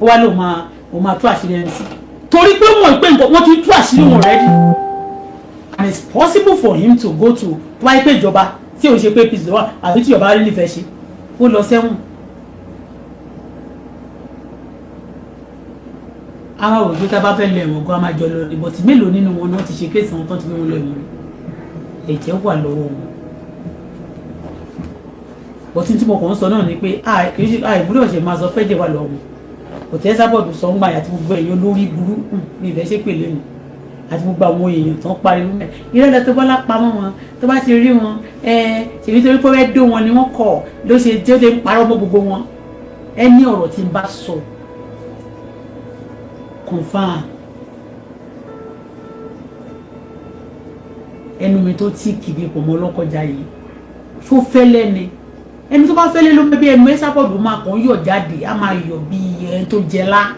Ó wá lóun máa, òun máa tú àṣírí ẹni sí, torí pé wọ́n pé nǹkan wọ́n ti tú àṣírí wọn already, and it's possible for him to go to, tó wáyé pé ìjọba tí ò ṣe pé peace lọ́wọ́ àbí tí ìjọba rí nífẹ̀ẹ́ ṣe, ó lọ sẹ́wọ̀n. Àwọn òbí tá a bá fẹ́ lọ ẹ̀wọ̀n gan, a máa jọ lọ ní bọ́tí. Mélòó nínú wọn náà ti ṣe case wọn tán ti gbé wọn lọ ẹ̀wọ̀n rí? Ẹ̀jẹ̀ wà lọ́wọ́ wọn. Bọ́tí tí mo kàn ń sọ náà ni pé àìbúrò ṣe máa sọ pẹ́jẹ̀ wà lọ́wọ́ wọn. Kò tẹ́ sábọ̀dù sọ ń gbà àti gbogbo èèyàn lórí burúkú ní ìfẹ́ ṣépè lẹ́nu àti gbogbo àwọn èèyàn tó ń pariwo mẹ́ ìrẹ́lẹ̀ tó bọ́lá pamọ́ wọn, tó bá ti rí wọn ẹ ṣèbí torí pé wọ́n dó wọn ni wọ́n kọ̀ ló ṣe tí ó lè ń parọ́ mọ́ gbogbo wọn. Ẹ ní ọ̀rọ̀ tí ń bá sọ confirm ẹnu mi tó tí kìdí pọ̀ mọ́ ọlọ́kọjá yìí tó fẹ́lẹ́ ni. Ẹni tó bá fẹ́lẹ́ ló ń bí ẹnu ẹ sábọ̀dù máa kàn yọ̀ jáde, á máa yọ̀ bí ẹni tó jẹ lá.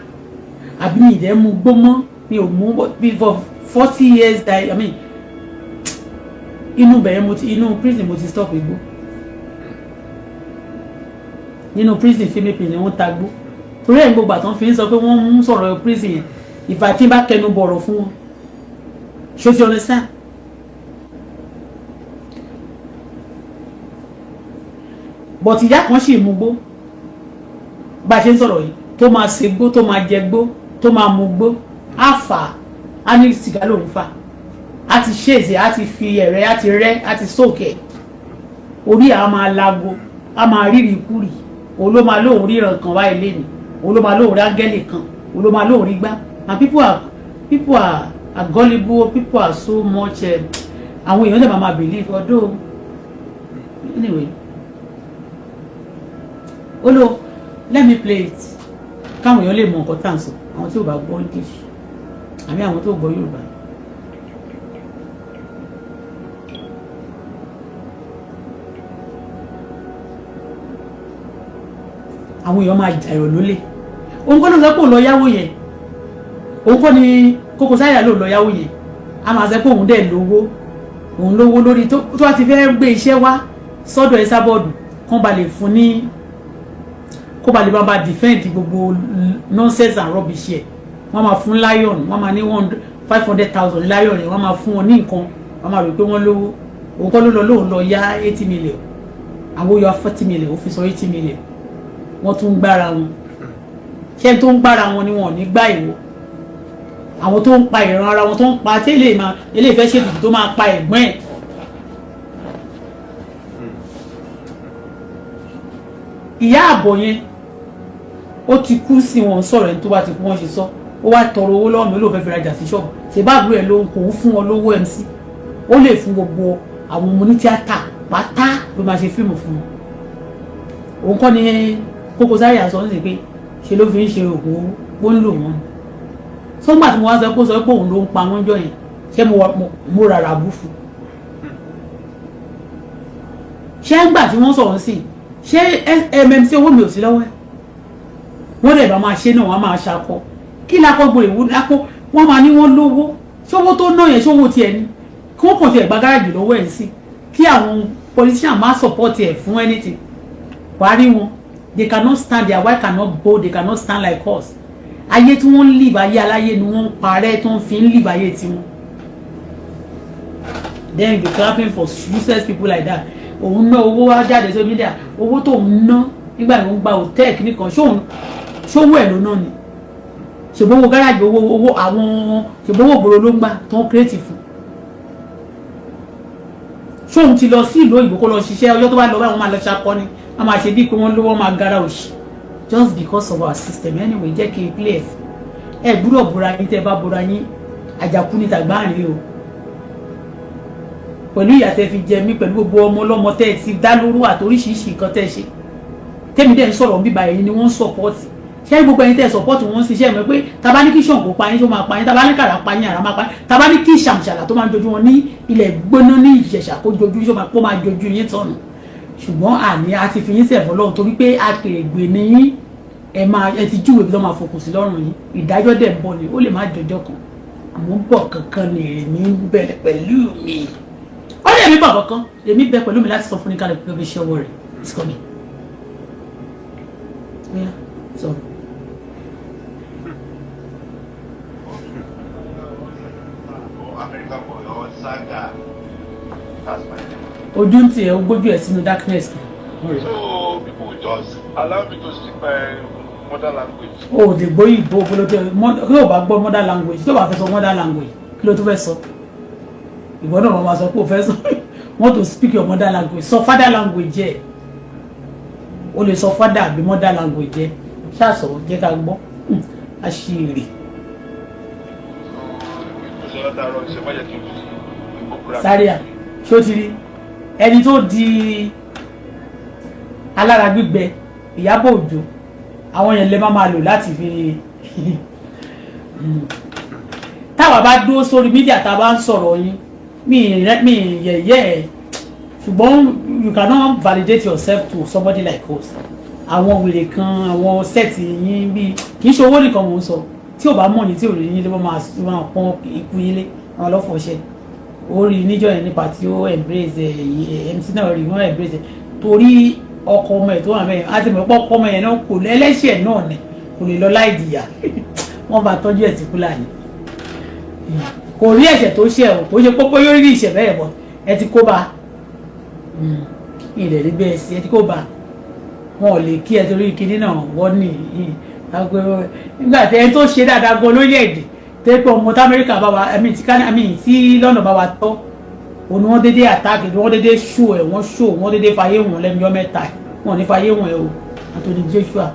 Àbí mi ìdẹ́ mu gbó mọ́, mi ò mú bí for 40 years. I mean, inú bẹ̀rẹ̀ mo ti, inú prison mo ti stop igbó. Nínú prison Philippines ni wọ́n ta gbó, torí ẹ̀ ń gbogbo àtọ́ fi ń sọ pé wọ́n ń sọ̀rọ̀ prison yẹn. Ìfà tí ń bá kẹnu bọ̀rọ̀ fún wọn, ṣó ti understand? But ìyá kan sì mú gbó bá a ṣe ń sọ̀rọ̀ yìí, tó máa ṣe gbó, tó máa jẹ gbó, tó máa mu gbó, á fà á, á ní sìgá lòún fà á, ti ṣèṣe, á ti fi ẹ̀rẹ́, á ti rẹ́, á ti sókè orí, á máa lago, á máa rírì kúrì. Òun ló máa lóun ríran kan wáyé lẹ́nu, òun ló máa lóun rí áńgẹ́lì kan, òun ló máa lóun rí gbá. And people are gullible. People are so much, àwọn èèyàn lè máa believe. Although, anyway, ó lò, let me play it káwọn èèyàn lè mọ nǹkan tá à ń sọ, àwọn tí ò bá gbọ́ English àbí àwọn tó gbọ́ Yorùbá. Àwọn èèyàn máa jàyọ̀ lólè. Òun kọ́ ló sọ pé òun lọ yáwó yẹn. Òun kọ́ ni Koko Zaria ló lọ yáwó yẹn. A máa sọ pé òun dẹ̀ lówó, òun lówó lórí tó bá ti fẹ́ gbé iṣẹ́ wá sọ́dọ̀ Esabod, kán ba lè fún ní, kó ba lè bá defend gbogbo nonsense and rubbish yẹ. Wọ́n máa fún lion, wọ́n máa ní 500,000 lion yẹn. Wọ́n máa fún wọn ní nǹkan, wọ́n máa rò pé wọ́n lówó. Òun kọ́ ló lọ lóun lọ yá 80 million. Àwọn yọ 40 million, ó fi sọ 80 million. Wọ́n tún ń gbára wọn. Ṣé tó ń gbára wọn ni wọn ò ní gbá ìwọ? Àwọn tó ń pa ìran ara wọn, tó ń pa tí eléyìí máa, eléyìí fẹ́ ṣètùtù tó máa pa ẹ̀gbọ́n ẹ̀. Ìyá àbọ̀ yẹn, ó ti kú sí. Wọn sọ̀rọ̀ ẹni tó bá ti kú, wọ́n ṣe sọ. Ó wá tọrọ owó lọ́wọ́ mi, ó lóun fẹ́ fi rajà sí ṣọ́ọ̀bù. Ṣe bá àbúrò ẹ̀ ló ń kó ń fún wọn lówó MC? Ó lè fún gbogbo àwọn ọmọ ní tíátà pátá ló máa ṣe fíìmù fún wọn. Òun kọ́ ni Koko Zaria sọ ní sí pé ṣe ló fi ń ṣe oògùn owó, ó ń lò wọ́n ni. Sọ́gbà tí mo wá sọ pé ó sọ pé òun ló ń pa wọ́n jọ yẹn, ṣé mo rárá bú fún? Ṣé ńgbà tí wọ́n sọ̀rọ̀ sí, ṣé MMC owó mi ò sí lọ́wọ́ ẹ̀? Wọ́n dẹ̀ bá máa ṣe náà, wọ́n máa ṣakọ kí lakọ gbòòrò ìwú lápò. Wọ́n máa ní wọ́n lówó. Ṣówó tó ná yẹn, ṣówó tiẹ̀ ni? Kí wọ́n kàn tiẹ̀ gba gáràjì lọ́wọ́ ẹ̀ sí, kí àwọn politician má support ẹ̀ fún anything. Wàá rí wọn, they cannot stand, their wife cannot go, they cannot stand like us. Ayé tí wọ́n ń live, ayé aláyé ni wọ́n ń parẹ́ tó ń fi ń live ayé tiwọn. Then you be clapping for useless people like that. Òun ná owó wá jáde sórí media, owó tó ń ná nígbà tó ń gba hòtẹ́ẹ̀lì nìkan, ṣóun ṣówó ẹ̀ ló ná ni? Ṣùgbọ́n owó gáràjì, owó àwọn, ṣùgbọ́n owó ògbóró ló ń gbà tó ń create fún. Ṣóun ti lọ sí ìlú òyìnbó kó lọ ṣiṣẹ́? Ọjọ́ tó bá lọ báyìí, wọ́n máa lọ ṣakọni, wọ́n máa ṣe bíi pé wọ́n lówó, máa gara òṣì, just because of our system. Anyway, jẹ́ kí n play ẹ̀. Gbúdọ̀ bora yín. Tẹ́ bá bora yín, àjàkú ní tàgbáàrin o. Pẹ̀lú ìyà tẹ́ fi jẹ mí, pẹ̀lú gbogbo ọmọ ọlọ́mọ tẹ́ ẹ ti dá lóró àti oríṣiríṣi nǹkan tẹ́ ẹ ṣe, tẹ́mi dẹ̀ ń sọ̀rọ̀ bíbá ẹ̀yin ni wọ́n ń support. Ṣé gbogbo ẹ̀yin tẹ́ ẹ support wọ́n ń ṣiṣẹ́ mọ̀ pé taba ní kí Ṣàngó pa yín, tó máa pa yín? Taba ní kàrà pa yín, àrà máa pa yín. Taba ní kí ṣàmṣàlà tó máa ń jojú wọn ní ilẹ̀ gbóná ní Ìjẹ̀ṣà kó jojú, tó máa jojú yín tọ̀nù. Ṣùgbọ́n àní a ti fi yín sẹ̀fọ́ lọ́hùn torí pé akèrègbè ni yín. Ẹ máa ẹ ti júwèé bí wọ́n máa fòkùn sí lọ́rùn yín. Ìdájọ́ dẹ̀ ń bọ̀ ni, ó lè má jọjọ́ kan, àmọ́ bọ̀ kankan ni èmi ń bẹ̀rẹ̀ pẹ̀lú mi. Ó lè mi bọ̀ kankan, èmi bẹ pẹ̀lú mi láti sọ fún ní kálẹ̀ pé iṣẹ́ ọwọ́ rẹ̀ is coming. Yeah, so. America boy or Saga. That's my name. Ojú ń tiẹ̀, ó gbójú ẹ̀ sínú darkness ni. So people just allow me to speak my mother language. O ò lè gbọ́ ìbò kí ló tẹ kí ló bá gbọ́ mother language. Tó bá fẹ́ sọ mother language, kí ló tó fẹ́ sọ? Ìwọ náà wọ́n máa sọ pé o fẹ́ sọ, want to speak your mother language. Sọ father language ẹ̀. O lè sọ father àbí mother language ẹ̀. Ṣáà jẹ́ ká gbọ́ àṣírí. So látàárọ̀ ṣe má jẹ́ kí n fi ìgbókùrà. Zaria, ṣó ti rí ẹni tó di alára gbígbẹ? Ìyábọ̀ Òjó, àwọn yẹn lè má máa lò láti fi táwa bá dúró sórí media tá a bá ń sọ̀rọ̀ yín. Mi yẹ̀yẹ́ ẹ̀, ṣùgbọ́n you cannot validate yourself to somebody like us. Àwọn wèrè kan, àwọn set yín, bíi kì í ṣe owó nìkan mò ń sọ. Tí ò bá mọ̀ yín, tí ò rí yín lé, wọ́n máa pọ́n ikú yín lé àwọn ọlọ́fọ̀ọ́ṣẹ́. Ó rí níjọ́ yẹn nípa tí ó embrace ẹ̀, MC náà rí wọ́n embrace ẹ̀ torí ọkọ ọmọ ẹ̀ tó wà mẹ́yìn á ti mọ̀ pé ọkọ ọmọ yẹn náà kò lẹ́lẹ́ṣẹ̀ náà ni, kò lè lọ láì jìyà. Wọ́n bá tọ́jú ẹ̀ sí Fúlàní, kò rí ẹ̀ṣẹ̀ tó ṣẹ̀ o. Kò ṣe pópó yóò rí ìṣẹ̀ bẹ́ẹ̀ bọ̀. Ẹ ti kó bá ilẹ̀ rí bẹ́ẹ̀ sí, ẹ ti kó bá wọn ò lè kí ẹ torí kinní náà. Wọ́n ní nígbà tí ẹni tó ṣe dáadáa gan lórílẹ̀‐èdè tẹ́ pé ọmọ tí Amẹ́ríkà bá wa, ẹ̀mí tí Canada, ẹ̀mí tí London bá wa tọ́ òun ni wọ́n dédé attack, wọ́n dédé show ẹ̀, wọ́n show, wọ́n dédé fàyè wọn lẹ́nu ọjọ́ mẹ́ta. Wọn ò ní fàyè wọn ẹ̀ o. Anthony Joshua.